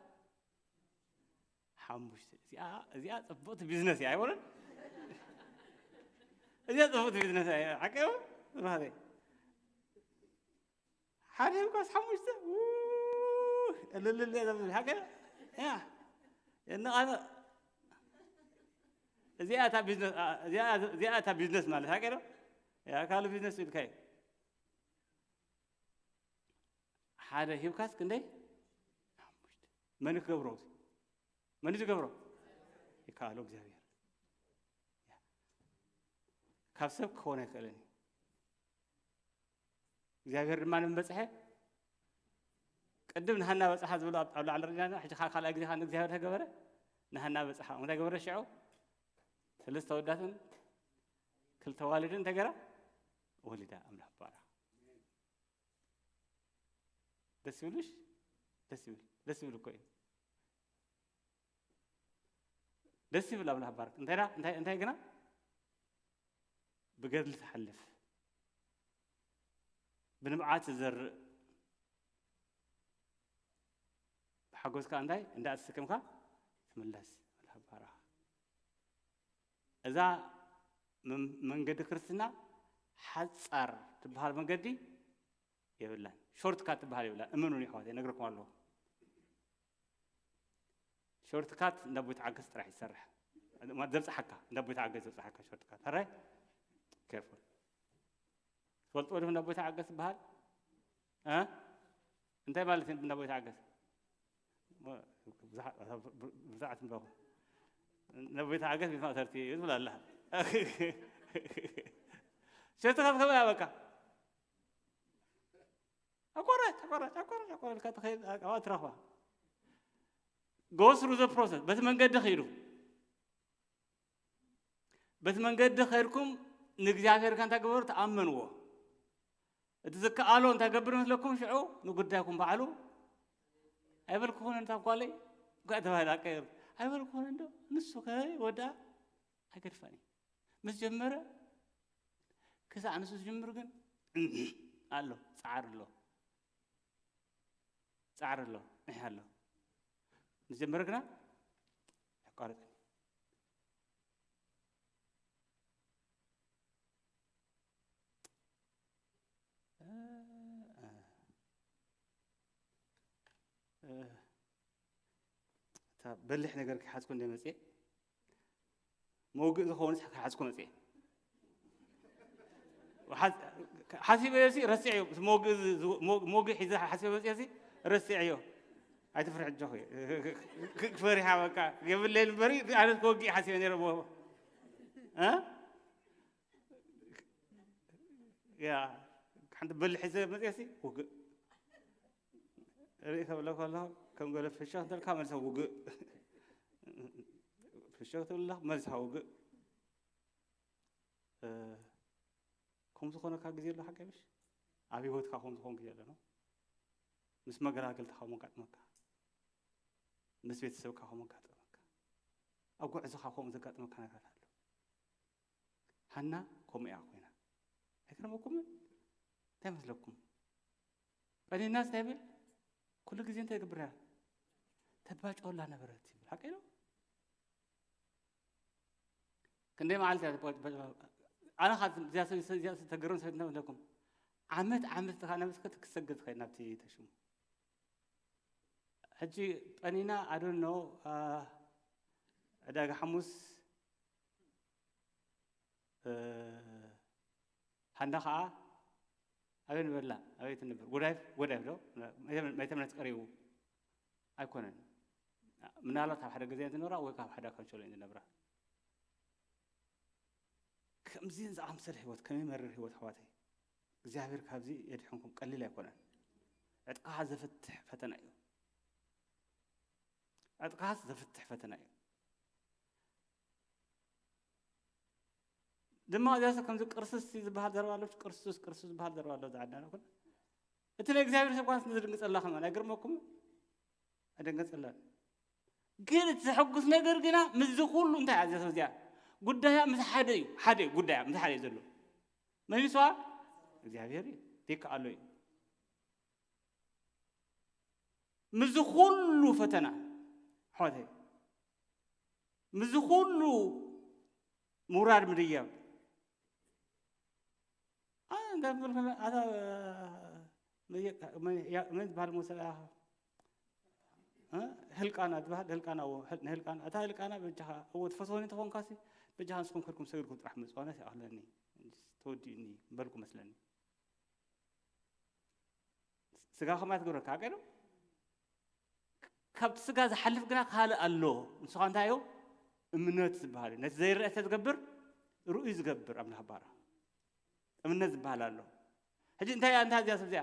ሓሙሽተ። እዚኣ እዚኣ ጽቡቕቲ ቢዝነስ እያ ኣይበሉን? እዚኣ ጽቡቕቲ ቢዝነስ እያ። ሓቂ እዩ። ብራኸተይ ሓደ ሂብካስ ሓሙሽተ ው፣ እልልል እያ ዘብል። ሓቂ እዩ። ያ። የነቓንቕ። እዚኣ እታ ቢዝነስ፣ ኣ፣ እዚኣ፣ እዚኣ እታ ቢዝነስ ማለት ሓቂ ዶ? ያ፣ ካልእ ቢዝነስ ኢልካ እዩ። ሓደ ሂብካስ ክንደይ? ሓሙሽተ። መን ክገብሮ? መን ዝገብሮ? ይከኣሎ እግዚኣብሔር። ካብ ሰብ ክኸውን ኣይክእልን እዩ። እግዚኣብሔር ድማ ንመን በጽሐ? ቅድም ንሃና በጽሓ ዝብሎ ኣብ ኣብ ላዕሊ ርኢና፣ ሕጂ ካ ካልኣይ ግዜ ካ ንእግዚኣብሔር ተገበረ፣ ንሃና በጽሓ። እንታይ ገበረ ሽዑ? ሰለስተ ወዳትን ክልተ ዋልድን እንታይ ገራ? ወሊዳ ኣምላኽ ባራ። ደስ ይብልሽ? ደስ ይብል። ደስ ይብል እኮ እዩ። ደስ ይብል ኣምላኽ ባርክ። እንታይ ዳ-፣ እንታይ፣ እንታይ ግና? ብገድሊ ትሓልፍ፣ ብንብዓት ትዘርእ፣ ብሓጎስካ እንታይ እንዳትስከምካ ትምለስ። ኣምላኽ ባርክ። እዛ መን-፣ መንገዲ ክርስትና ሓጻር ትበሃል መንገዲ የብላን። ሾርት ካት ትበሃል የብላን። እመኑኒ ኣሕዋተይ፣ እነግረኩም ኣለኹ። ሾርት ካት እንዳ ቦይ ተዓገስ ጥራሕ ይሰርሕ። ማለት ዘብጽሓካ፣ እንዳ ቦይ ተዓገስ ዘብጽሓካ ሾርት ካት። ሕራይ? ኬርፉል። ትፈልጥዎ ዲኹም እንዳ ቦይ ተዓገስ ዝበሃል? እ? እንታይ ማለት እዩ እንዳ ቦይ ተዓገስ? ብዙሓት፣ ብዙሓት እምበኹ። እንዳ ቦይ ተዓገስ ቤት ማእሰርቲ እዩ ትብል ኣላ። ሾርት ካት ከመይ ኣበካ? ኣቋራጭ፣ ኣቋራጭ፣ ኣቋራጭ፣ ኣቋራጭ ኢልካ ትኸይድ፣ ኣብኣ ትረኽባ። Go through the process። በቲ መንገዲ ኺዱ። በቲ መንገዲ ኸይድኩም ንእግዚኣብሔር ከ እንታይ ግበሩ? ተኣመንዎ። እቲ ዝከኣሎ እንታይ ገብር መስለኩም? ሽዑ ንጉዳይኩም ባዕሉ ኣይበልኩኹን እንታ ጓለይ፣ ጓ ተባሂላ ቀይሩ። ኣይበልኩኹን እንዶ፣ ንሱ ከ ወድኣ ኣይገድፋን እዩ። ምስ ጀመረ ክሳዕ ንሱ ዝጅምር ግን ኣሎ፣ ጻዕሪ ኣሎ፣ ጻዕሪ ኣሎ፣ ንሕ ኣሎ። ምስ ጀመረ ግና ኣቋርጽ። እታ በሊሕ ነገር ክሓዝኩ እንደ መጽኤ፣ መውግእ ዝኸውን ከሓዝኩ መጽኤ። ሓስ-፣ ሓሲበዮ ሲ ረሲዐዮ። መውግእ ዝ-፣ ዝ-፣ መው-፣ መውግእ ሒዘ ሓሲበ መጽኤ ሲ ረሲዐዮ። ኣይትፍርሕ፣ እጆኺ። ክ-፣ ክ-፣ ፈሪሓ በቃ የብለይን እምበሪ፣ ኣነ ክወግእ ሓሲበ ነይረ። ሞ-፣ እ? ያ፣ ሓንቲ በሊሕ ሒዘ መጽኤ ሲ ውግእ። ርኢ ከብለ ከሎ ከም ገለ ፍሽኽ እንተልካ መልሳ ውግእ። ፍሽኽ ትብላ መልሳ ውግእ። እ፣ ከም ዝኾነካ ግዜ ኣሎ ሓቂ ምሽ? ኣብ ህይወትካ ከም ዝኾን ግዜ ኣሎ ነው? ምስ መገላገልትኻ ከም ኣጋጥመካ፣ ምስ ቤተሰብካ ከም ኣጋጥመካ፣ ኣብ ጉዕዞኻ ከምኡ ዘጋጥመካ ነገራት ኣሎ። ሃና ከምኡ እያ ኮይና። ኣይገርመኩምን? እንታይ መስለኩም? ቀኒናስ እንታይ ብል? ኩሉ ግዜ እንታይ ትገብር እያ? ተባጭወላ ነበረት ይብል። ሓቂ ነው? ክንደይ መዓልቲ እያ ተባጭ-፣ ባጭ-፣ ኣነ ካብ እዚኣ ሰብ፣ እዚኣ ሰብ ተገርም ሰብ እንታይ መስለኩም? ዓመት፣ ዓመት ተኻ ነብስከ ክትሰግድ ትኸይድ ናብቲ ተሽሙ። ሕጂ ቀኒና፣ I don't know፣ አ፣ ዕዳጋ ሓሙስ፣ እ፣ ሃንዳ ኸዓ ኣበይ ንበላ? ኣበይ ትነብር? ጎዳይፍ፣ ጎዳይፍ ዶ? መይተ-፣ መይተ እምነት ቀሪቡ ኣይኮነን። ምናልባት ኣብ ሓደ ገዛ እየን ዝነብራ ወይ ካብ ሓደ ካንሸሎ እየን ዝነብራ። ከምዚን ዝኣምሰለ ህይወት፣ ከመይ መርር ህይወት ኣሕዋተይ። እግዚኣብሔር ካብዚ የድሕንኩም፣ ቀሊል ኣይኮነን። ዕጥቅኻ ዘፍትሕ ፈተና እዩ። ዕጥቅኻስ ዘፍትሕ ፈተና እዩ። ድማ እዚኣ ሰብ ከምዚ ቅርስስ ዝበሃል ዘረባ ኣሎ፣ ቅርሱስ፣ ቅርሱስ ዝበሃል ዘረባ ኣሎ፣ ዝዓድና ኩሉ። እቲ ናይ እግዚኣብሔር ሰብ ኳስ ዝድንግጸላ ከማን ኣይገርመኩም? ኣይደንገጸላን። ግን እቲ ዘሐጉስ ነገር ግና ምስዚ ኩሉ እንታይ እያ እዚኣ ሰብ እዚኣ? ጉዳያ ምስ ሓደ እዩ፣ ሓደ እዩ ጉዳያ ምስ ሓደ እዩ ዘሎ። መን እዩ ንስዋ? እግዚኣብሔር እዩ። ዘይከኣሎ እዩ። ምስዚ ኩሉ ፈተና፣ ኣሕዋተይ፣ ምስዚ ኩሉ ምውራድ ምድያብ፣ አ፣ እንታይ ክብል ከሎ፣ ኣታ፣ መን፣ መን፣ ያ-፣ መን ዝበሃል መሰለ፣ እ? ህልቃና ዝበሃል፣ ህልቃና፣ እዎ፣ ህል-፣ ንህልቃና፣ እታ ህልቃና በጃኻ፣ እዎ፣ ትፈትወኒ ተኾንካሲ፣ በጃኻ ንስኹም ከድኩም ሰግድኩም ጥራሕ መጽዋነት ይኣኽለኒ፣ ተወዲኡኒ፣ በልኩ መስለኒ። ስጋ ከማይ ትገብረካ፣ ሓቀይ ዶ? ካብቲ ስጋ ዝሓልፍ ግና ካልእ ኣሎ። ንሱ ኸኣ እንታይ እዩ? እምነት ዝበሃል እዩ። ነቲ ዘይረአ ተዝገብር፣ ርኡይ ዝገብር ኣምላኽ ባርያ። እምነት ዝበሃል ኣሎ። ሕጂ እንታይ እያ፣ እንታይ እዚኣ ሰብ እዚኣ?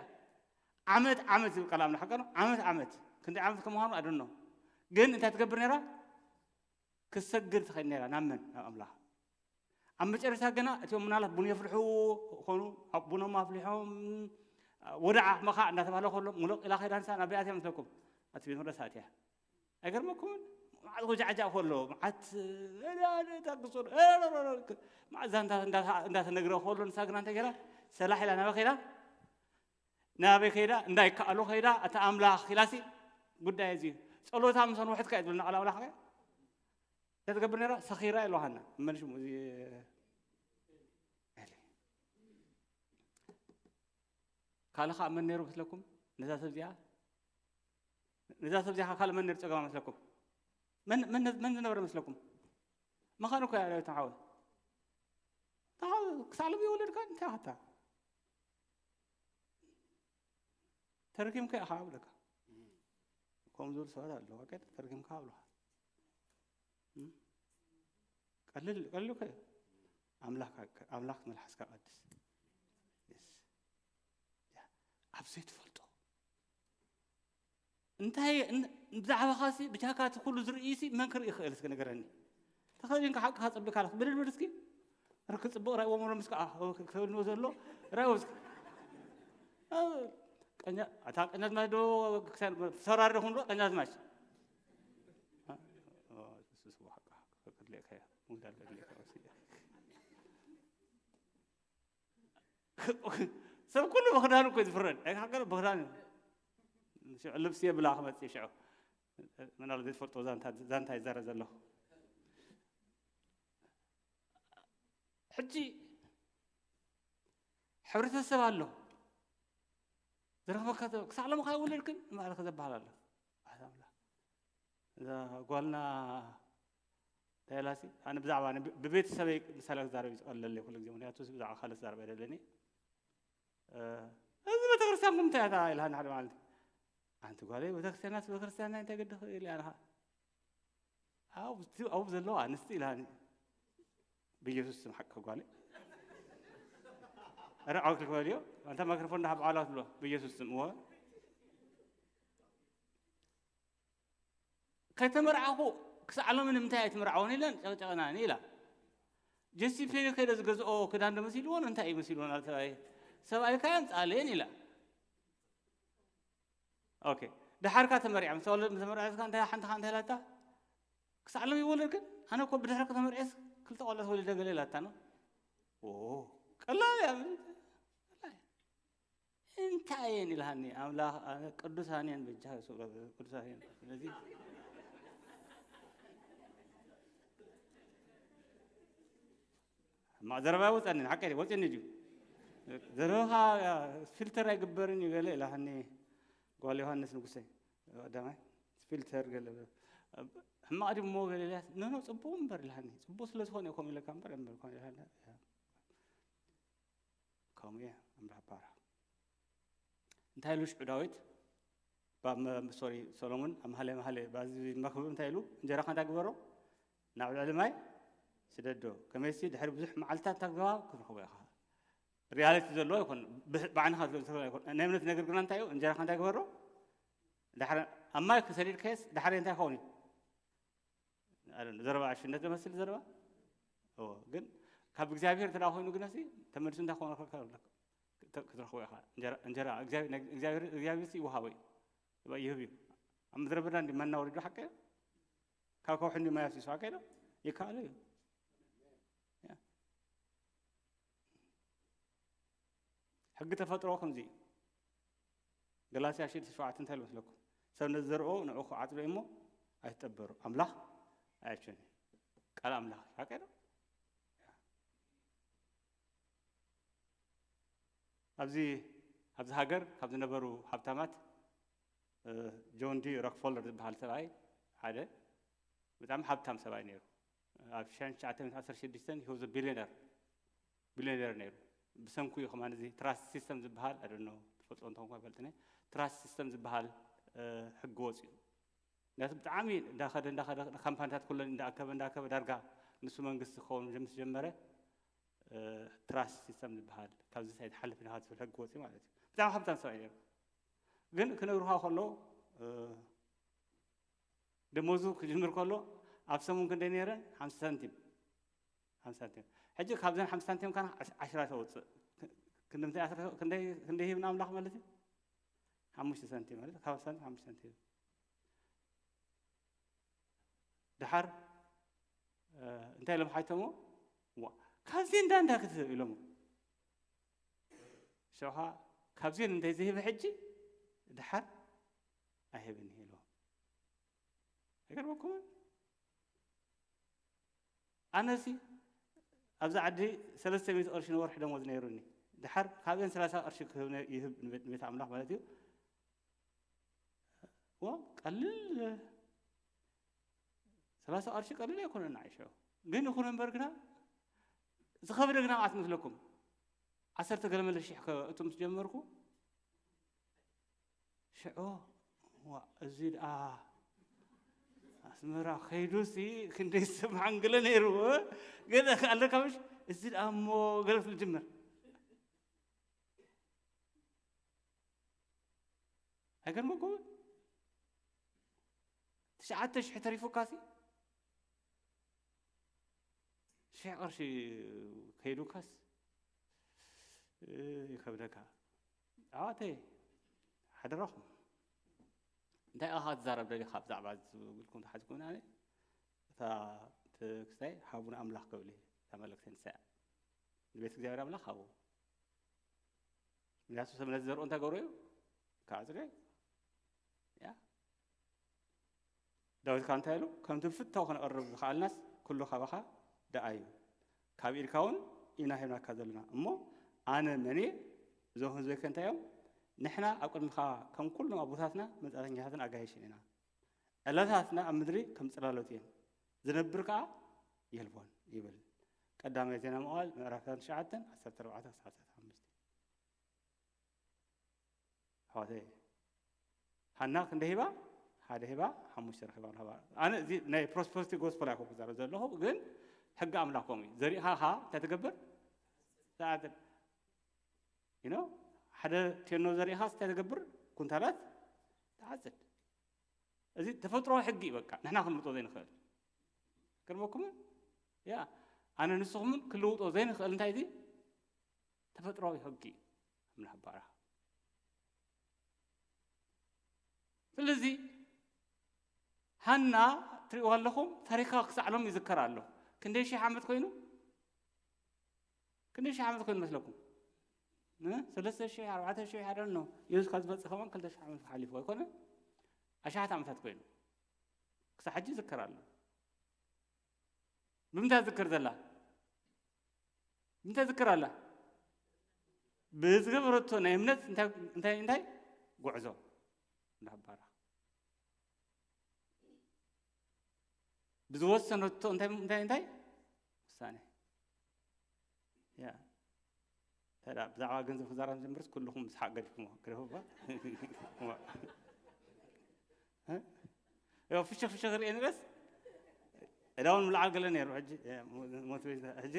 ዓመት፣ ዓመት ዝብል ቃል ኣምላኽ ሓቀ ነው። ዓመት፣ ዓመት። ክንደይ ዓመት ከም ምዃኑ ኣደኖ። ግን እንታይ ትገብር ነይራ? ክትሰግድ ትኸይድ ነይራ። ናብ መን? ናብ ኣምላኽ። ኣብ መጨረሻ ግና እቲኦም ምናልባት ቡን የፍልሑ ኾኑ፣ ኣብ ቡኖም ኣፍሊሖም፣ ወደዓ መኻ እንዳተባህለ ከሎ፣ ሙሉቕ ኢላ ኸይዳ ንሳ ናብ ኣትያ መስለኩም? ኣቲ ቤት መቕደስ ኣትያ። ኣይገርመኩምን? መዓት ወጃዕጃዕ ከሎ፣ መዓት፣ ታግሶ፣ መዓት ዛንታ እንዳ-፣ እንዳተነግረ ከሎ፣ ንሳ ግና እንታይ ገይራ? ሰላሕ ኢላ ናበይ ኸይዳ? ናበይ ከይዳ? እንዳይከኣሎ ኸይዳ፣ ኣታ ኣምላኽ ኢላሲ፣ ጉዳይ እዚ ጸሎታ ምስ ኣንውሐትካ እዩ ዝብለና ቃል ኣምላኽ። እንታይ ትገብር ነይራ? ሰኺራ ኢልዋ ሃና። መን ሽሙ? እዚ፣ ኤሊ። ካልእ ኸኣ መን ነይሩ መስለኩም? ነዛ ሰብ እዚኣ፣ ነዛ ሰብ እዚኣ ካልእ መን ነይሩ ጸገማ መስለኩም? መን፣ መን፣ መን ዝነበረ መስለኩም? መኻን እኮ እያ ዳዊት ሓወይ። ክሳዕ ሎሚ የወለድካ እንታይ ሃታ? ተረኪምካ ኢኻ ኣብለካ። ከምኡ ዝብሉ ሰባት ኣለዉ። ኣቀ ተረኪምካ ኣብለኻ። እም? ቀልል፣ ቀልል እኮ እዩ። ኣምላኽ፣ ኣምላኽ መልሓስካ ቀድስ። የስ። ያ፣ ኣብ ዘይትፈልጦ። እንታይ፣ እን-፣ ብዛዕባኻሲ፣ ብጃካ እቲ ኩሉ ዝርእይሲ መን ክርኢ ይኽእል? እስኪ ንገረኒ። ተኸዲንካ ሓቅኻ ጸቢቕካ ኣለኻ። ብድድ ብድ እስኪ። ርክ ጽቡቕ ራእይዎ፣ መሎ ምስ ከኣ፣ ክህልዎ ዘሎ ራእይዎ እስኪ። እ፣ ቀኛ-፣ ኣታ ቀኛዝማች ዶ ክሳን ተሰራሪ ዶ ክንዶ ቀኛዝማች? እ፣ እ፣ እሱ ስቡ ሓቅኻ ክድልየካ እያ። ሙዳል ከድልየካ እያ። ሰብ ኩሉ ብኽዳኑ እኮ እዩ ዝፍረድ። ኣይካገር ብኽዳኑ እዩ። ሽዑ ልብሲ የብላ ክመጽእ ሽዑ። ምናልባት ዘይትፈልጥዎ ዛንታ፣ ዛንታ ይዛረብ ዘለኹ። ሕጂ ሕብረተሰብ ኣሎ። ዝረኽበካ ሰብ፣ ክሳዕ ሎሚ ከይወለድክን ንባዕልኻ ዘበሃል ኣሎ። ኣታ ኣምላኽ። እዛ ጓልና እንታይ ኢላሲ? ኣነ ብዛዕባ፣ ኣነ ብ-፣ ብቤተሰበይ ምሳሌ ክዛረብ እዩ ዝቐለለይ ኩሉ ግዜ፣ ምኽንያቱ ብዛዕባ ካልእ ክዛረብ ኣይደለኒ። እ፣ "እዚ ቤተክርስትያንኩም እንታይ እያ?" ኢላኒ ሓደ መዓልቲ። "ኣንቲ ጓለይ፣ ቤተክርስትያናት ቤተክርስትያንና እንታይ ገድኺ?" ኢለ ኣነ ኸዓ፣ "ኣብኡ፣ ኣብኡ ዘለዋ ኣንስቲ" ኢላኒ። "ብኢየሱስ ስም ሓቂ ጓለይ። ኧረ ዓው ክልክ በልዮ። ኣንታ ማይክሮፎን እንዳሃብ ዓው ትብሎ። ብኢየሱስ ስም፣ እወ። ከይተመርዓኹ ክሳዕ ሎሚ ንምንታይ ኣይትምርዓውን?" ኢለን ጨቕጨቕናኒ ኢላ። ጀሲ ፔኒ ከይደ ዝገዝኦ ክዳን ዶ መሲልዎን እንታይ እዩ መሲልዎን? ኣብ ሰብኣይ፣ "ሰብኣይካ ኣምጻለየን" ኢላ። ኦኬ። ደሓርካ ተመሪዓ፣ ምስ ተወለድ፣ ምስ ተመርዐትካ እንታይ ሓንትኻ እንታይ ኢላታ? "ክሳዕ ሎሚ ይወለድ ግን? ኣነ እኮ ብድሕሪ ከተመርዐስ ክልተ ቆልዑ ተወሊደ ገለ" ኢላታ ነው። ኦ፣ ቀላል እያ። ቀላል እያ። እንታይ እየን ኢልሃኒ ኣምላኽ፣ ኣነ ቅዱሳን እየን በጃ የሱስ፣ ቅዱሳን እየን። ስለዚ ሕማቕ ዘረባ ወጸኒ፣ ሓቀይ ወጸኒ እዩ። ዘረባኻ ፊልተር ኣይግበርን እዩ ገለ ኢልሃኒ ጓል ዮሃንስ ንጉሰ ቀዳማይ። ፊልተር ገለ ሕማቕ ድሞ ገለ ኢልያ፣ "ኖ፣ ኖ፣ ጽቡቕ እምበር" ኢልሃኒ። ጽቡቕ ስለ ዝኾነ እየ ከምኡ ኢለካ እምበር፣ እምበር ኮነ ኢልሃኒ። ከምኡ እየ ኣምላኽ ባርኽ። እንታይ ኢሉ ሽዑ ዳዊት? ባ-፣ መ-፣ ሶሪ፣ ሰሎሞን ኣብ መሃልየ፣ መሃልየ፣ ባዚ መክብብ እንታይ ኢሉ? "እንጀራኻ እንታይ ግበሮ? ናብ ልዕሊ ማይ ስደዶ። ከመይሲ ድሕሪ ብዙሕ መዓልትታት እንታይ ክትረኽቦ ኢኻ?" ሪያሊቲ ዘለዎ ኣይኮን፣ ብ-፣ ብዓይንኻ ዝረአ ኣይኮን። ናይ እምነት ነገር ግና እንታይ እዩ? "እንጀራኻ እንታይ ግበሮ? ዳሕረ ኣብ ማይ ክሰዲድካየስ ዳሕረ እንታይ ክኸውን እዩ?" I don't know፣ ዘረባ ዕሽነት ዝመስል ዘረባ። እዎ፣ ግን ካብ እግዚኣብሔር እንተ ደኣ ኮይኑ ግናሲ ተመሊሱ እንታይ ክኾነልካ ኣሎ? ክተ-፣ ክትረኽቦ ኢኻ። እንጀራ፣ እንጀራ እግዚኣብሔር፣ ናይ እግዚኣብሔር፣ እግዚኣብሔር ሲ ይወሃቦ እዩ። ይባ-፣ ይህብ እዩ። ኣብ ምድረ በዳ እንዲ መና ወሪዱ ሓቀ እዩ? ካብ ከውሒ እንዲ ማይ ኣፍሲሱ ሓቀ እዩ? ይከኣሎ እዩ። ያ። ሕጊ ተፈጥሮ ከምዚ እዩ። ገላትያ ሽዱሽተ ሸውዓተ እንታይ ኢሉ መስለኩም? "ሰብ ነቲ ዘርኦ ንዕኡ ክዓጽዶ እዩ እሞ ኣይትጠበሩ። ኣምላኽ ኣያቸውን እዩ።" ቃል ኣምላኽ እዩ። ሓቀ ዶ? ኣብዚ፣ ኣብዚ ሃገር ካብ ዝነበሩ ሃብታማት፣ እ፣ ጆን ዲ ሮክፈለር ዝበሃል ሰብኣይ ሓደ ብጣዕሚ ሃብታም ሰብኣይ ነይሩ። ኣብ ሺሕ ትሽዓተ ሚእቲ ዓሰርተ ሽዱሽተ he was a billionaire፣ ቢልዮነር ነይሩ። ብሰንኩ እዩ ከማን እዚ ትራስት ሲስተም ዝበሃል፣ I don't know፣ ትፈልጦ እንተኾንኩም ኣይፈልጥን እየ። ትራስት ሲስተም ዝበሃል፣ እ፣ ሕጊ ወፂኡ። ምክንያቱ ብጣዕሚ እንዳኸደ፣ እንዳኸደ፣ ካምፓኒታት ኩለን እንዳኣከበ፣ እንዳኣከበ ዳርጋ ንሱ መንግስቲ ክኸውን ምስ ጀመረ፣ እ፣ ትራስት ሲስተም ዝበሃል ካብዚ ሳይድ ሓልፍ ኢልካ ዝብል ሕጊ ወፂኡ ማለት እዩ። ብጣዕሚ ሃብታም ሰብኣይ ነይሩ። ግን ክነግሩኻ ከሎ፣ እ፣ ደሞዙ ክጅምር ከሎ ኣብ ሰሙን ክንደይ ነይረን? ሓምሳ ሳንቲም። ሓምሳ ሳንቲም። ሕጂ ካብዘን ሓምሳ ሳንቲም ካና ዓሽ-፣ ዓሽራ ተውፅእ። ክ-፣ ክንደይ ዓሽራ፣ ክንደይ፣ ክንደይ ሂብና ኣምላኽ ማለት እዩ? ሓሙሽተ ሳንቲም ማለት፣ ካብ ሳንቲም ሓሙሽተ ሳንቲም። ደሓር፣ እ፣ እንታይ ኢሎም ሓይቶሞ? ዋ፣ ካብዚ እንዳ እንዳ ክትህብ ኢሎሞ። ሸውኻ ካብዚን እንተይ ዝህብ ሕጂ ደሓር ኣይህብን ኢልዎ። ኣይገርመኩምን? ኣነሲ ኣብዚ ዓዲ ሰለስተ ሚእቲ ቅርሺ ንወርሒ ደሞዝ ነይሩኒ። ደሓር ካብአን ሰላሳ ቅርሺ ክህብ ነ-፣ ይህብ ንቤት፣ ንቤት ኣምላኽ ማለት እዩ። ዋ፣ ቀልል፣ ሰላሳ ቅርሺ ቀልል ኣይኮነን ንዓይ ሽዑ። ግን ይኹን እምበር ግና ዝኸበደ ግና መዓት መስለኩም? ዓሰርተ ገለ መለ ሽሕ ከእቱ ምስ ጀመርኩ ሽዑ፣ ዋ፣ እዚ ደኣ ኣስመራ ከይዱሲ ክንደይ ዝሰማዓን ገለ ነይሩ። ገለ ኣለካ ምሽ? እዚ ደኣ እሞ ገለ ክትብል ጅምር። ኣይገርመኩምን? ትሽዓተ ሽሕ ተሪፉካሲ፣ ሽሕ ቅርሺ ከይዱካስ፣ እ፣ ይከብደካ። ኣሕዋተይ፣ ሓደራኹም። እንታይ ኢኻ ክትዛረብ ደሊኻ ብዛዕባ እዚ ኢልኩም ተሓዝኩም፣ ኣነ እታ፣ እቲ ክስታይ ሃቡን ኣምላኽ ክብል እየ፣ እታ መልእክተይ ንሳ እያ። ንቤት እግዚኣብሔር ኣምላኽ ሃቡ። ምክንያቱ ሰብ ነቲ ዘርኡ እንታይ ገብሮ እዩ? ክዓጽዶ እዩ። ያ። ዳዊት ከዓ እንታይ ኢሉ? ከምቲ ብፍታው ክንቐርብ ዝኸኣልናስ ኩሉ ካባኻ ደኣ እዩ። ካብ ኢድካ እውን ኢና ሂብናካ ዘለና። እሞ ኣነ መን እየ? እዞም ህዝበይ ከ እንታይ እዮም? ንሕና ኣብ ቅድሚኻ ከም ኩሎም ኣቦታትና መጻእተኛታትን ኣጋይሽን ኢና። ዕለታትና ኣብ ምድሪ ከም ጽላሎት እየን፣ ዝነብር ከኣ የልቦን ይብል። ቀዳማይ ዜና መዋዕል ምዕራፍ ትሽዓተ ዓሰርተ ኣርባዕተ ክሳብ ዓሰርተ ሓሙሽተ። ኣሕዋተይ፣ ሃና ክንደይ ሂባ? ሓደ ሂባ፣ ሓሙሽተ ረኺባ። ኣነ እዚ ናይ ፕሮስፐሪቲ ጎስፐል ኣይኮንኩ ዝዛረብ ዘለኹ፣ ግን ሕጊ ኣምላኽ ከምኡ እዩ። ዘሪእኻ ኸኣ እንታይ ትገብር? ትዓጽድ። You know፣ ሓደ ቴኖ ዘሪእኻስ እንታይ ትገብር? ኩንታላት ትዓጽድ። እዚ ተፈጥሮዊ ሕጊ እዩ። በቃ ንሕና ክንልውጦ ዘይንኽእል። ክርመኩምን ያ ኣነ ንስኹምን ክልውጦ ዘይንኽእል እንታይ እዚ ተፈጥሮዊ ሕጊ እዩ። ኣምላኽ ባራ። ስለዚ ሃና ትሪእዋ ኣለኹም፣ ታሪኻ ክሳዕ ሎም ይዝከር ኣሎ። ክንደይ ሺሕ ዓመት ኮይኑ? ክንደይ ሺሕ ዓመት ኮይኑ መስለኩም? እ? ሰለስተ ሺሕ፣ ኣርባዕተ ሺሕ፣ I don't know። የሱስ ካብ ዝመጽእ ከማን ክልተ ሺሕ ዓመት ሓሊፉ ኣይኮነ? ኣሽሓት ዓመታት ኮይኑ። ክሳዕ ሕጂ ይዝከር ኣሎ። ብምንታይ ዝዝከር ዘላ? ብምንታይ ዝዝከር ኣላ? ብዝገበረቶ ናይ እምነት እንታይ፣ እንታይ፣ እንታይ? ጉዕዞ እንዳባራ። ብዝወሰነቶ እንታይ፣ እንታይ፣ እንታይ? ውሳኔ። ያ። ተዳ ብዛዕባ ገንዘብ ክዛረብ ጀምርስ ኩልኹም ምስሓቅ ገዲፍኩሞ። ግደፉ እባ። እ? ያው ፍሽኽ ፍሽኽ ርኤ ንበስ። እዳውን ምልዓል ገለ ነይሩ። ሕጂ፣ እ፣ ሞ-፣ ሞቲቬሽን። ሕጂ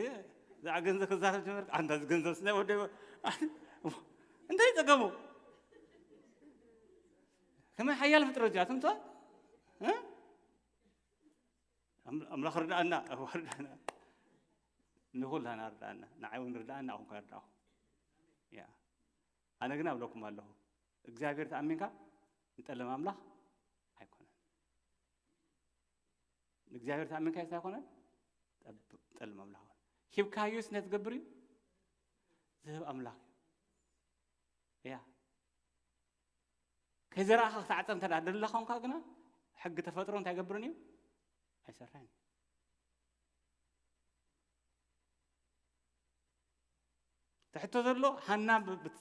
ብዛዕባ ገንዘብ ክዛረብ ጀመር። ኣንታ እዚ ገንዘብ ስለ ወደ እንታይ ጸገሙ? ከመይ ሓያል ፍጥረት እዚኣቶም እቶ? እ? ኣም-፣ ኣምላኽ ርዳእና፣ ኣምላኽ ርዳእና። ንኹላና ርዳእና። ንዓይ እውን ርዳእና፣ ኣኹም ከኣ ርዳእኹም። ያ። ኣነ ግን ኣብለኩም ኣለኹ፣ እግዚኣብሔር ተኣሚንካ ንጠልም ኣምላኽ ኣይኮነን። ንእግዚኣብሔር ተኣሚንካ እንታይ ኣይኮነን? ጠብ-፣ ጠልም ኣምላኽ ኣይኮነን። ሂብካዮስ እንታይ ትገብር እዩ? ዝህብ ኣምላኽ እዩ። ያ። ከይዘራእኻ ክትዓጸድ እንተ ደኣ ደለኻ ኮንካ ግና፣ ሕጊ ተፈጥሮ እንታይ ኣይገብርን እዩ? ኣይሰርሕን እዩ። እቲ ሕቶ ዘሎ፣ ሃና ብ-፣ ብ-፣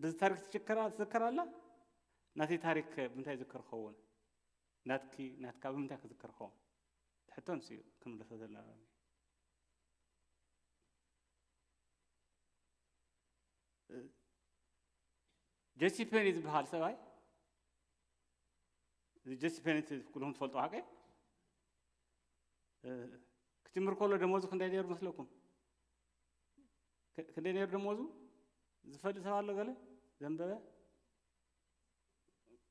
ብዚ ታሪክ ትሽከራ-፣ ትዝከር ኣላ? ናተይ ታሪክ ብምንታይ ይዝከር ክኸውን? ናትኪ፣ ናትካ ብምንታይ ክዝከር ክኸውን? እቲ ሕቶ ንሱ እዩ ክምለሶ ዘለና። ጀሲ ፔኒ ዝበሃል ሰብኣይ፣ እዚ ጀሲ ፔኒ እቲ ኩልኹም ትፈልጡ ሓቀ፣ እ፣ ክጅምር ከሎ ደሞዙ ክንደይ ነይሩ መስለኩም? ክ-፣ ክንደይ ነይሩ ደሞዙ? ዝፈልጥ ሰብ ኣሎ ገለ? ዘንበበ?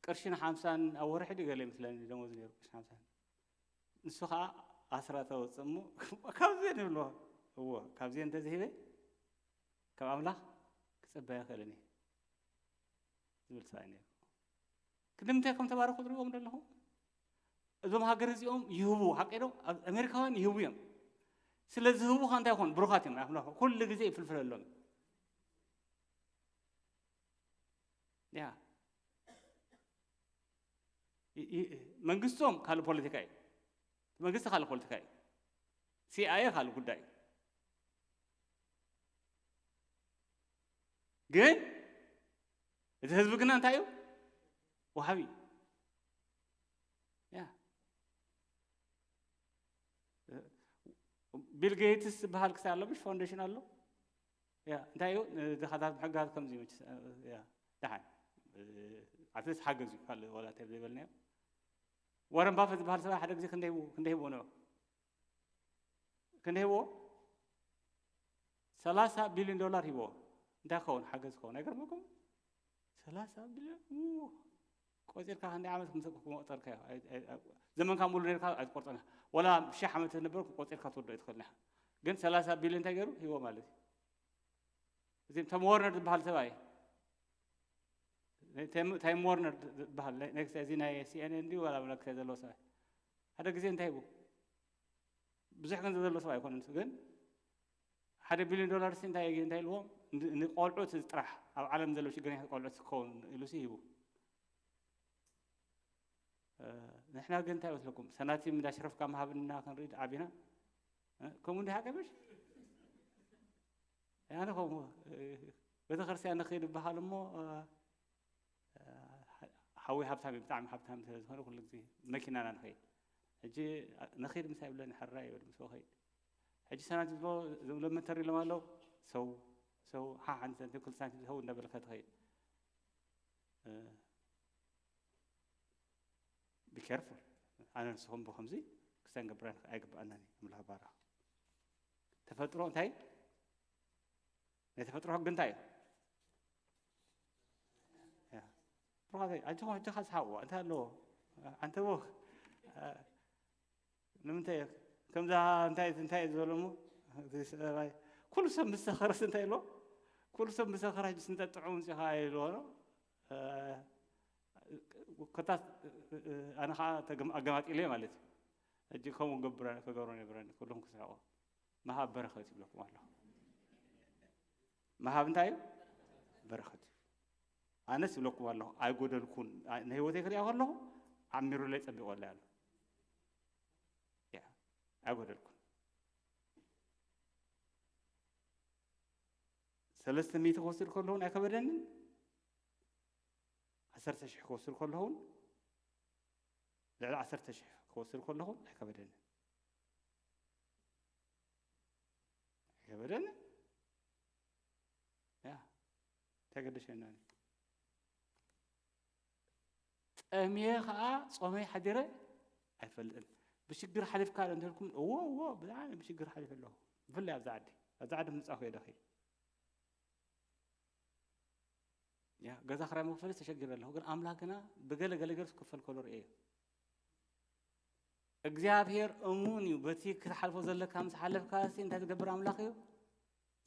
ቅርሽን ሓምሳን ኣብ ወርሒ ድዩ ገለ ይመስለኒ ደሞዙ ነይሩ፣ ቅርሽን ሓምሳን። ንሱ ኸዓ ኣስራ ተወፅእ እሞ፣ ካብዚ ንብሎ፣ እዎ፣ ካብዚ እንተዝሂበ፣ ካብ ኣምላኽ ክጽበ ኣይኽእልን እየ ዝብል ሰብኣይ ነይሩ። ክንዲ ምንታይ ከም ተባረኹ ትሪእዎም ዘለኹም? እዞም ሃገር እዚኦም ይህቡ፣ ሓቂ ዶ? ኣብ ኣሜሪካውያን ይህቡ እዮም። ስለ ዝህቡ ኸ እንታይ ይኾኑ? ብሩኻት እዮም። ኣምላኽ ኩሉ ግዜ ይፍልፍለሎም። ያ። ይ-፣ ይ-፣ መንግስቶም ካልእ ፖለቲካ እዩ። መንግስቲ ካልእ ፖለቲካ እዩ። ሲ ኣይ ኤ ካልእ ጉዳይ እዩ። ግን እቲ ህዝቢ ግና እንታይ እዩ? ወሃቢ እዩ። ያ። ቢል ጌትስ ዝበሃል ክሳብ ኣሎ፣ ምሽ ፋውንዴሽን ኣሎ። ያ፣ እንታይ እዩ? ንድኻታት ምሕጋዝ ከምዚ እዩ መችስ። ያ፣ ደሓን። ኣትሊስት ሓገዝ እዩ፣ ካልእ ዋላ እንታይ ዘይበልናዮ። ዋረን ባፈት ዝበሃል ሰብኣይ ሓደ ግዜ ክንደይ ሂቡ-፣ ክንደይ ሂብዎ ነበሩ? ክንደይ ሂብዎ? ሰላሳ ቢልዮን ዶላር ሂብዎ። እንታይ ክኸውን? ሓገዝ ክኸውን። ኣይገርመኩም? ሰላሳ ቢልዮን? ው። ቆጺርካ ክንደይ ዓመት ምስ መቑጸርካዮ? ኣይ-፣ ኣይ-፣ ኣይ-፣ ዘመንካ ሙሉ ነርካ ኣይትቆርጾን ኢኻ። ወላ ሺሕ ዓመት ተትነብር ቆጺርካ ትወድኦ ኣይትኽእልን ኢኻ። ግን ሰላሳ ቢልዮን እንታይ ገይሩ? ሂብዎ ማለት እዩ። እዚ ቶም ወርነር ዝበሃል ሰብኣይ፣ ታይም፣ ታይም ወርነር ዝበሃል፣ ነ-፣ ኔክስት፣ እዚ ናይ ሲ ኤን ኤን ድዩ ዋላ መለክተ ዘለዎ ሰብኣይ? ሓደ ግዜ እንታይ ሂቡ? ብዙሕ ገንዘብ ዘለዎ ሰብ ኣይኮነን፣ ግን ሓደ ቢልዮን ዶላር ሲ እንታይ፣ እንታይ ኢልዎም? ን-፣ ንቆልዑ እቲ ጥራሕ፣ ኣብ ዓለም ዘለዉ ሽግረኛታት ቆልዑት ክኸውን ኢሉሲ ሂቡ። ንሕና ግን እንታይ ይመስለኩም? ሰናቲም እንዳሽረፍካ ምሃብና ክንርኢ ዓቢና። ከምኡ እንዲ ሓቀ ምሽ ኣነ ከምኡ ቤተክርስትያን ንኽይድ ይበሃል እሞ፣ ሓዊ ሃብታም እዩ፣ ብጣዕሚ ሃብታም ስለ ዝኾነ ኩሉ ግዜ መኪናና ንኸይድ። ሕጂ ንኸይድ ምሳይ ይብለኒ፣ ሕራይ ይብል፣ ምስ ኸይድ። ሕጂ ሰናቲም ዝብሎ፣ ዝብሎ መተር ኢሎም ኣለዉ። ሰው፣ ሰው፣ ሓ-፣ ሓንቲ ሳንቲም፣ ክልተ ሳንቲም ሰው እንዳበልካ ትኸይድ። እ፣ be careful። ኣነ ንስኹም ብኸምዚ ክስተንገብር ኣይግብኣናን እዩ። ኣምላኽ ባርኽ። ተፈጥሮ እንታይ? ናይ ተፈጥሮ ሕጊ እንታይ እዩ? ያ። ብሩኻተይ፣ ኣጆኹም ሕጂ ኸስሓቕዎ። እንታይ ኣለዎ? ኣንተ ቦ-፣ እ፣ ንምንታይ ከምዛ እንታይ፣ እንታይ እዩ ዝበሎ እሞ? እዚ ሰብኣይ፣ ኩሉ ሰብ ምስ ሰኸረስ እንታይ ኢልዎ? ኩሉ ሰብ ምስ ሰኸረ ሕጂ ስንጠጥዑ ምንጽኻ ኢልዎ ነው። እ፣ ኮታስ፣ እ፣ ኣነ ኸዓ ተገም-፣ ኣገማጢለዮ ማለት እዩ። ሕጂ ከምኡ ገብረ-፣ ክገብሮ ነይብረኒ፣ ኩሎም ክስሕቑ። ምሃብ በረኸት ይብለኩም ኣለኹ። ምሃብ እንታይ እዩ? በረኸት እዩ። ኣነስ ይብለኩም ኣለኹ፣ ኣይጎደልኩን። ኣ-፣ ንህይወተይ ክሪኣ ከለኹ ዓሚሩለይ ጸቢቑለይ ኣሎ። ያ፣ ኣይጎደልኩን። ሰለስተ ሚእቲ ክወስድ ከለኹን ኣይከበደንን፣ ዓሰርተ ሽሕ ክወስድ ከለኹን፣ ልዕሊ ዓሰርተ ሽሕ ክወስድ ከለኹን ኣይከበደንን። ኣይከበደንን። ያ፣ እንታይ ገደሸና? ጠምየ ኸዓ ጾመይ ሓዲረ ኣይፈልጥን። ብሽግር ሓሊፍካ ዶ እንተልኩም፣ እዎ፣ እዎ፣ ብጣዕሚ ብሽግር ሓሊፈ ኣለኹ። ብፍላይ ኣብዛ ዓዲ፣ ኣብዛ ዓዲ ምጻኹ እየ ደኺ። ያ፣ ገዛ ክራይ መክፈሊ ተሸጊረ ኣለኹ፣ ግን ኣምላኽ ግና ብገለ ገለ ገይሩ ክፈል ከሎ ርእየ። እግዚኣብሔር እሙን እዩ። በቲ ክትሓልፎ ዘለካ ምስ ሓለፍካ፣ እስቲ እንታይ ዝገብር ኣምላኽ እዩ?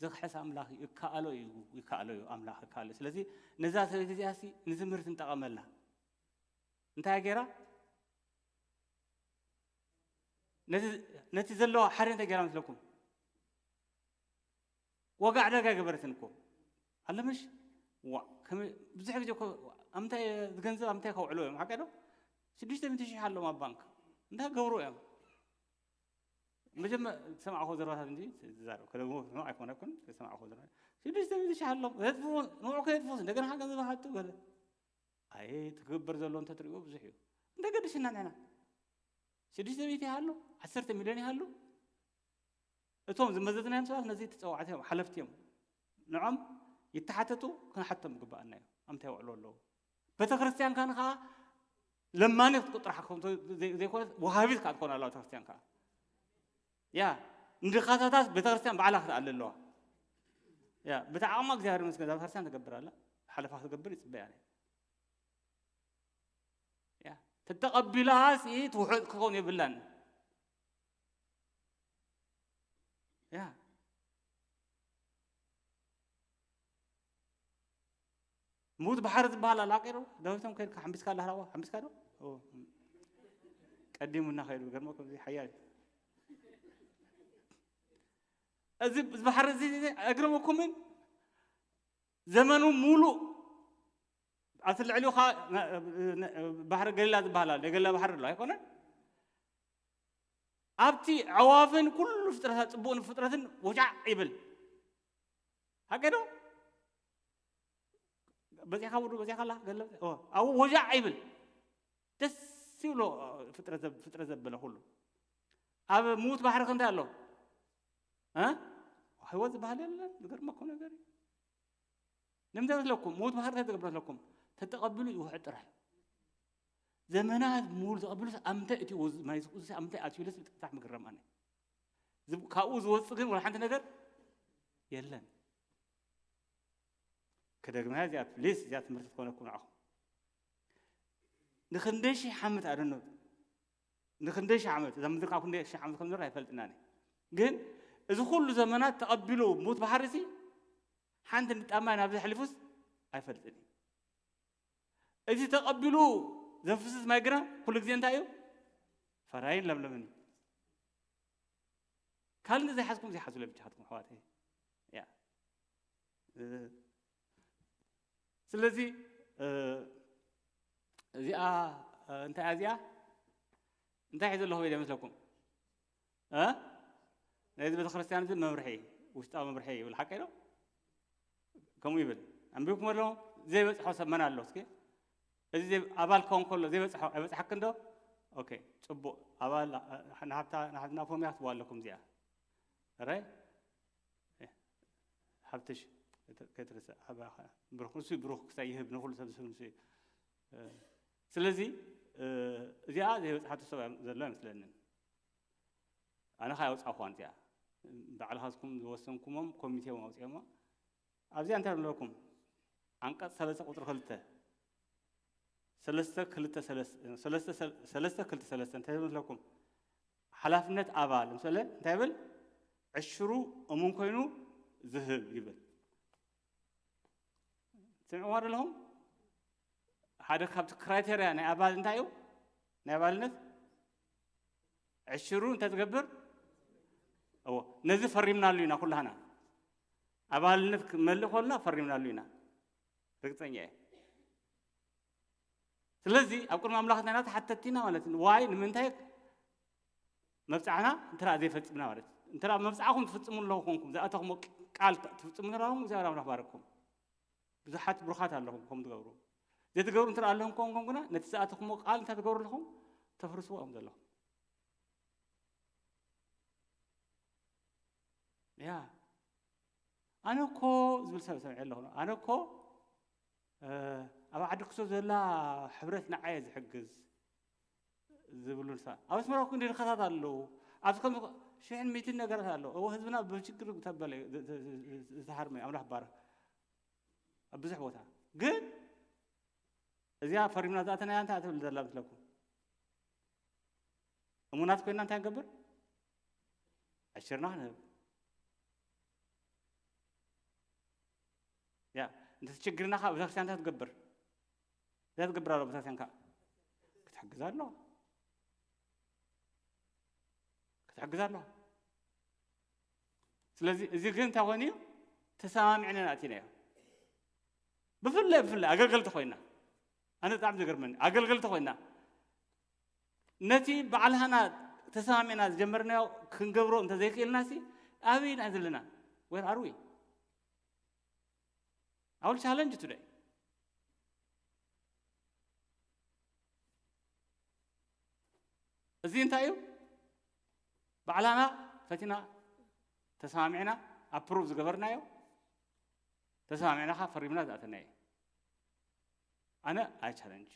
ዝኽሕስ ኣምላኽ እዩ። ይከኣሎ እዩ፣ ይከኣሎ እዩ፣ ኣምላኽ ይከኣሎ እዩ። ስለዚ ነዛ ሰበይቲ እዚኣ እስቲ ንትምህርቲ ንጠቐመላ። እንታይ ገይራ? ነቲ፣ ነቲ ዘለዋ ሓደ እንታይ ገይራ መስለኩም? ዋጋ ዕዳጋ ገበረትን እኮ። ኣለምሽ? ዋ፣ ከመይ፣ ብዙሕ ግዜ እኮ፣ ኣምታይ፣ እዚ ገንዘብ ኣምታይ ከውዕሎ እዮም፣ ሓቀ ዶ? ሽዱሽተ ሚእቲ ሽሕ ኣለዎም ኣብ ባንክ። እንታይ ገብሩ እዮም? መጀመ-፣ ዝሰማዕኹዎ ዘረባታት እንጂ ዝዛረብ፣ ከለምዎ ሕማቕ ኣይኮነኩን፣ ዝሰማዕኹዎ ዘረባ። ሽዱሽተ ሚእቲ ሽሕ ኣለዎም፣ የጥፍኡ፣ ንዑ ከየጥፍኡስ፣ እንደገና ገንዘብ ሃቱ ገለ። ኣይ፣ ትገብር ዘሎ እንተትሪእዎ ብዙሕ እዩ። እንታይ ገድሽና ንሕና? ሽዱሽተ ሚእቲ ይሃሉ፣ ዓሰርተ ሚልዮን ይሃሉ። እቶም ዝመዘዝናዮም ሰባት ነዚ ተጸዋዕቲ እዮም፣ ሓለፍቲ እዮም። ንዖም ይተሓተቱ፣ ክንሓቶም ይግብኣና እዩ። ኣምታይ ይውዕሉ ኣለዉ? ቤተክርስትያን ከኣ ለማኒት ክትቁጥር ሓኮም ዘይ-፣ ዘይኮነት ወሃቢት ከኣ ትኮን ኣለዋ ቤተክርስትያን ከኣ። ያ፣ ንድኻታታት ቤተክርስትያን ባዕላ ክትኣሊ ኣለዋ። ያ፣ ብቲ ዓቕማ እግዚኣብሔር ይመስገን፣ እዛ ቤተክርስትያን ትገብር ኣላ። ሓለፋ ክትገብር ይጽበያ ነይ። ያ፣ ተተቐቢላስ ትውሕጥ ክኸውን የብላን። ያ። ሙት ባሕሪ ዝበሃል ኣላ ቀይሩ፣ ዳዊቶም ከይድካ ሓምቢስካ ኣላ ሃላዋ፣ ሓምቢስካ ዶ? ኦ። ቀዲሙና ከይዱ፣ ገርመኩም እዚ ሓያል እዩ። እዚ፣ እዚ ባሕሪ እዚ፣ እዚ ኣይግርመኩምን? ዘመኑ ሙሉእ ኣብቲ ልዕሊኡ ኸዓ ነ-፣ ነ-፣ ባሕሪ ገሊላ ዝበሃል ኣሎ፣ ናይ ገሊላ ባሕሪ ኣሎ ኣይኮነን? ኣብቲ ኣዕዋፍን ኩሉ ፍጥረታት፣ ጽቡቕን ፍጥረትን ወጃዕ ይብል። ሓቂ ዶ? በጺሕካ ውዱ፣ በጺሕካ ኣላ፣ ገለ፣ ኦ፣ ኣብኡ ወጃዕ ይብል። ደስ ይብሎ ፍጥረት ዘብ-፣ ፍጥረት ዘበለ ኩሉ። ኣብ ምዉት ባሕሪ ከ እንታይ ኣሎ? እ? ህይወት ዝበሃል የለን። ዝገርመኩም ነገር እዩ። ንምንታይ መስለኩም? ምዉት ባሕሪ እንታይ ዝገብር መስለኩም? ተተቐቢሉ ይውሕጥ ጥራሕ። ዘመናት ሙሉ ተቐቢሉስ ኣምንታይ እትይዎ፣ ማይ ዝቁዝሲ ኣምንታይ ኣትዩልስ ብጣዕሚ ግረም ኣነ። ዝብ-፣ ካብኡ ዝወጽእ ግን ወላ ሓንቲ ነገር የለን። ክደግምያ እዚኣ ፕሊስ፣ እዚኣ ትምህርቲ ትኾነኩም ንዓኹም። ንኽንደይ ሺሕ ዓመት ኣደኖ፣ ንኽንደይ ሺሕ ዓመት፣ እዛ ምድሪ ካብ ክንደይ ሺሕ ዓመት ከም ዝነበረ ኣይፈልጥናን እዩ። ግን እዚ ኩሉ ዘመናት ተቐቢሉ ሙት ባሕሪ ሲ ሓንቲ ንጣብ ማይ ናብዚ ኣሕሊፉስ ኣይፈልጥን እዩ። እዚ ተቐቢሉ ዘፍስስ ማይ ግና ኩሉ ግዜ እንታይ እዩ? ፈራይን ለምለምን እዩ። ካልእ ዘይሓዝኩም ዘይሓዙ ለብቻኻትኩም ኣሕዋተይ። ያ። እ፣ ስለዚ እዚኣ እንታይ እያ እዚኣ እንታይ ሒዘ ኣለኹ ኢለ ይመስለኩም? ናይዚ ቤተክርስትያን እዚ መምርሒ፣ ውሽጣዊ መምርሒ ይብል። ሓቀይ ዶ? ከምኡ ይብል። ኣንቢብኩም ኣለኹም? ዘይበፅሖ ሰብ መን ኣሎ እስኪ? እዚ ኣባል ከውን ከሎ ዘይበፅሖ ኣይበፅሓክን ዶ? ኦኬ፣ ፅቡቕ። ኣባል ንሓብታ ንሓትና ፎምያ ክትብዋ ኣለኩም እዚኣ። ራይ ሓብትሽ ከይትርስእ። ብሩክ ንሱ ብሩክ ክሳይ ይህብ፣ ንኩሉ ሰብ ዝህብ ንሱ እዩ። ስለዚ እዚኣ ዘይበፅሓቶ ሰብ ዘሎ ኣይመስለንን። ኣነ ከ ኣውፃእኳን እዚኣ፣ ባዕልኻትኩም ዝወሰንኩሞም ኮሚቴ ኣውፅኦሞ። ኣብዚኣ እንታይ ኣለኩም? ዓንቀፅ ሰለስተ ቁፅሪ ክልተ፣ ሰለስተ ክልተ ሰለስተ እንታይ ይመስለኩም? ሓላፍነት ኣባል ምሰለ እንታይ ይብል? ዕሽሩ እሙን ኮይኑ ዝህብ ይብል። ትምዕዋ ኣለኹም? ሓደ ካብቲ ክራይቴርያ ናይ ኣባል እንታይ እዩ? ናይ ኣባልነት ዕሽሩ እንታይ ትገብር? እዎ፣ ነዚ ፈሪምናሉ ኢና ኩላህና። ኣባልነት ክመልእ ከሎና ፈሪምናሉ ኢና። ርግፀኛ እየ። ስለዚ ኣብ ቅድሚ ኣምላኽ ናይና ተሓተቲ ኢና ማለት እዩ። ዋይ ንምንታይ መብፃዕና እንተ ዘይፈፂምና ማለት እዩ። እንተ መብፃዕኹም ትፍፅሙ ኣለኹ ኮንኩም ዝኣተኹሞ ቃል ትፍፅሙ ኣለኹም እግዚኣብሔር ኣምላኽ ባረኩም። ብዙሓት ብሩኻት ኣለኹም ከም ትገብሩ። ዘይትገብሩ እንተ ኣለኹም ኮንኩም ግና ነቲ ዝኣተኹሞ ቃል እንታይ ትገብሩ ኣለኹም? ተፍርስዎ እዮም ዘለኹም። ያ ኣነ እኮ ዝብል ሰብ ሰምዐ ኣለኹ። ኣነ እኮ ኣብ ዓዲ ክሶ ዘላ ሕብረት ንዓየ ዝሕግዝ ዝብሉ ንሳ ኣብ ኣስመራ እኮ ድርኸታት ኣለዉ። ኣብዚ ከም ሽሕን ሚእትን ነገራት ኣለዉ። እዎ ህዝብና ብችግር ተበለ ዝተሃርመ ኣምላኽ ባረክ ኣብ ብዙሕ ቦታ ግን እዚኣ ፈሪምና ዝኣተናያ እንታይ ትብል ዘላ ምስለኩም? እሙናት ኮይና እንታይ ንገብር? ዕሽርና ክንህብ። ያ እንተ ችግርና ከዓ ቤተክርስትያን እንታይ ትገብር? እንታይ ትገብር ኣሎ ቤተክርስትያን ከዓ? ክትሕግዝ ኣለዋ። ክትሕግዝ ኣለዋ። ስለዚ እዚ ግን እንታይ ኮይኑ እዩ? ተሰማሚዕና ኢና ኣቲናዮ። ብፍላይ ብፍላይ ኣገልገልቲ ኮይና ኣነ ብጣዕሚ ዝገርመኒ ኣገልገልቲ ኮይና ነቲ ባዕልሃና ተሰማሚዕና ዝጀመርናዮ ክንገብሮ እንተዘይክእልናሲ ኣበይ ኢና ዘለና? Where are we? I will challenge today. እዚ እንታይ እዩ? ባዕላና ፈቲና ተሰማሚዕና ኣፕሩቭ ዝገበርናዮ ተሰማሚዕና ካ ፈሪምና ዝኣተናዮ ኣነ ኣይ ቻለንጅ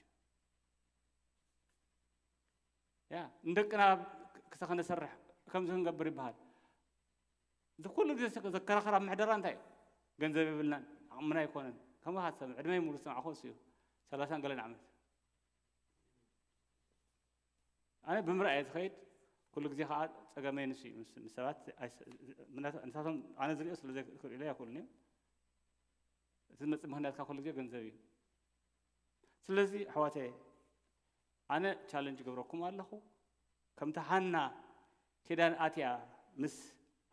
ያ ንደቅና ክሰኸ ነሰርሕ ከምዚ ክንገብር ይበሃል። እዚ ኩሉ ግዜ ዘከራኸር ኣብ ምሕደራ እንታይ እዩ? ገንዘብ የብልናን ዓቕምና ኣይኮነን። ከምኡ ሃሰብ ዕድመይ ሙሉ ዝሰማዕኮ እሱ እዩ። ሰላሳን ገለን ዓመት ኣነ ብምርኣየ ዝኸይድ ኩሉ ግዜ ከዓ ፀገመይ ንሱ እዩ። ምስ ሰባት ንሳቶም ኣነ ዝሪኦ ስለ ዘይክእሉ ኢለ ኣይክእሉን እዮም። እቲ ዝመፅእ ምክንያትካ ኩሉ ግዜ ገንዘብ እዩ። ስለዚ ኣሕዋተየ ኣነ ቻለንጅ ገብረኩም ኣለኹ። ከምቲ ሃና ኪዳን ኣትያ ምስ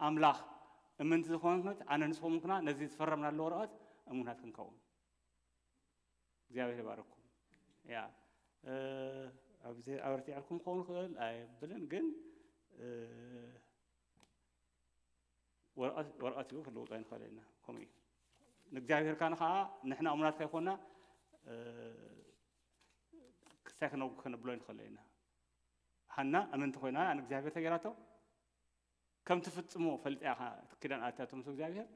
ኣምላኽ እምንቲ ዝኾነት ኣነ ንስኹም ክና ነዚ ዝፈረምናሉ ወረቐት እሙናት ክንከውን እግዚኣብሔር ይባረኩም። ያ ኣብዚ ኣበርቲዐልኩም ክኸውን ክእል ኣይብልን ግን ወረቐት እዩ ክልውጦ ኣይንኽእል ኢና። ከምኡ እዩ ንእግዚኣብሔር ካን ከዓ ንሕና እሙናት ከይኮና ክሳይ ክነጉ ከነብሎ ኣይንኽእል ኢና። ሃና እምንቲ ኮይና ንእግዚኣብሔር ተገይራቶ ከም ትፍጽሞ ፈልጢ እያ እቲ ኪዳን ኣትያቶ ምስ እግዚኣብሔር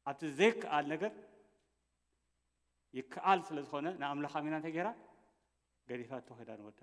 ኣብቲ ዘይከኣል ነገር ይከኣል ስለ ዝኾነ ንኣምላኽ ኣሚና እንታይ ገይራ ገዲፋቶ ከይዳ ንወዳ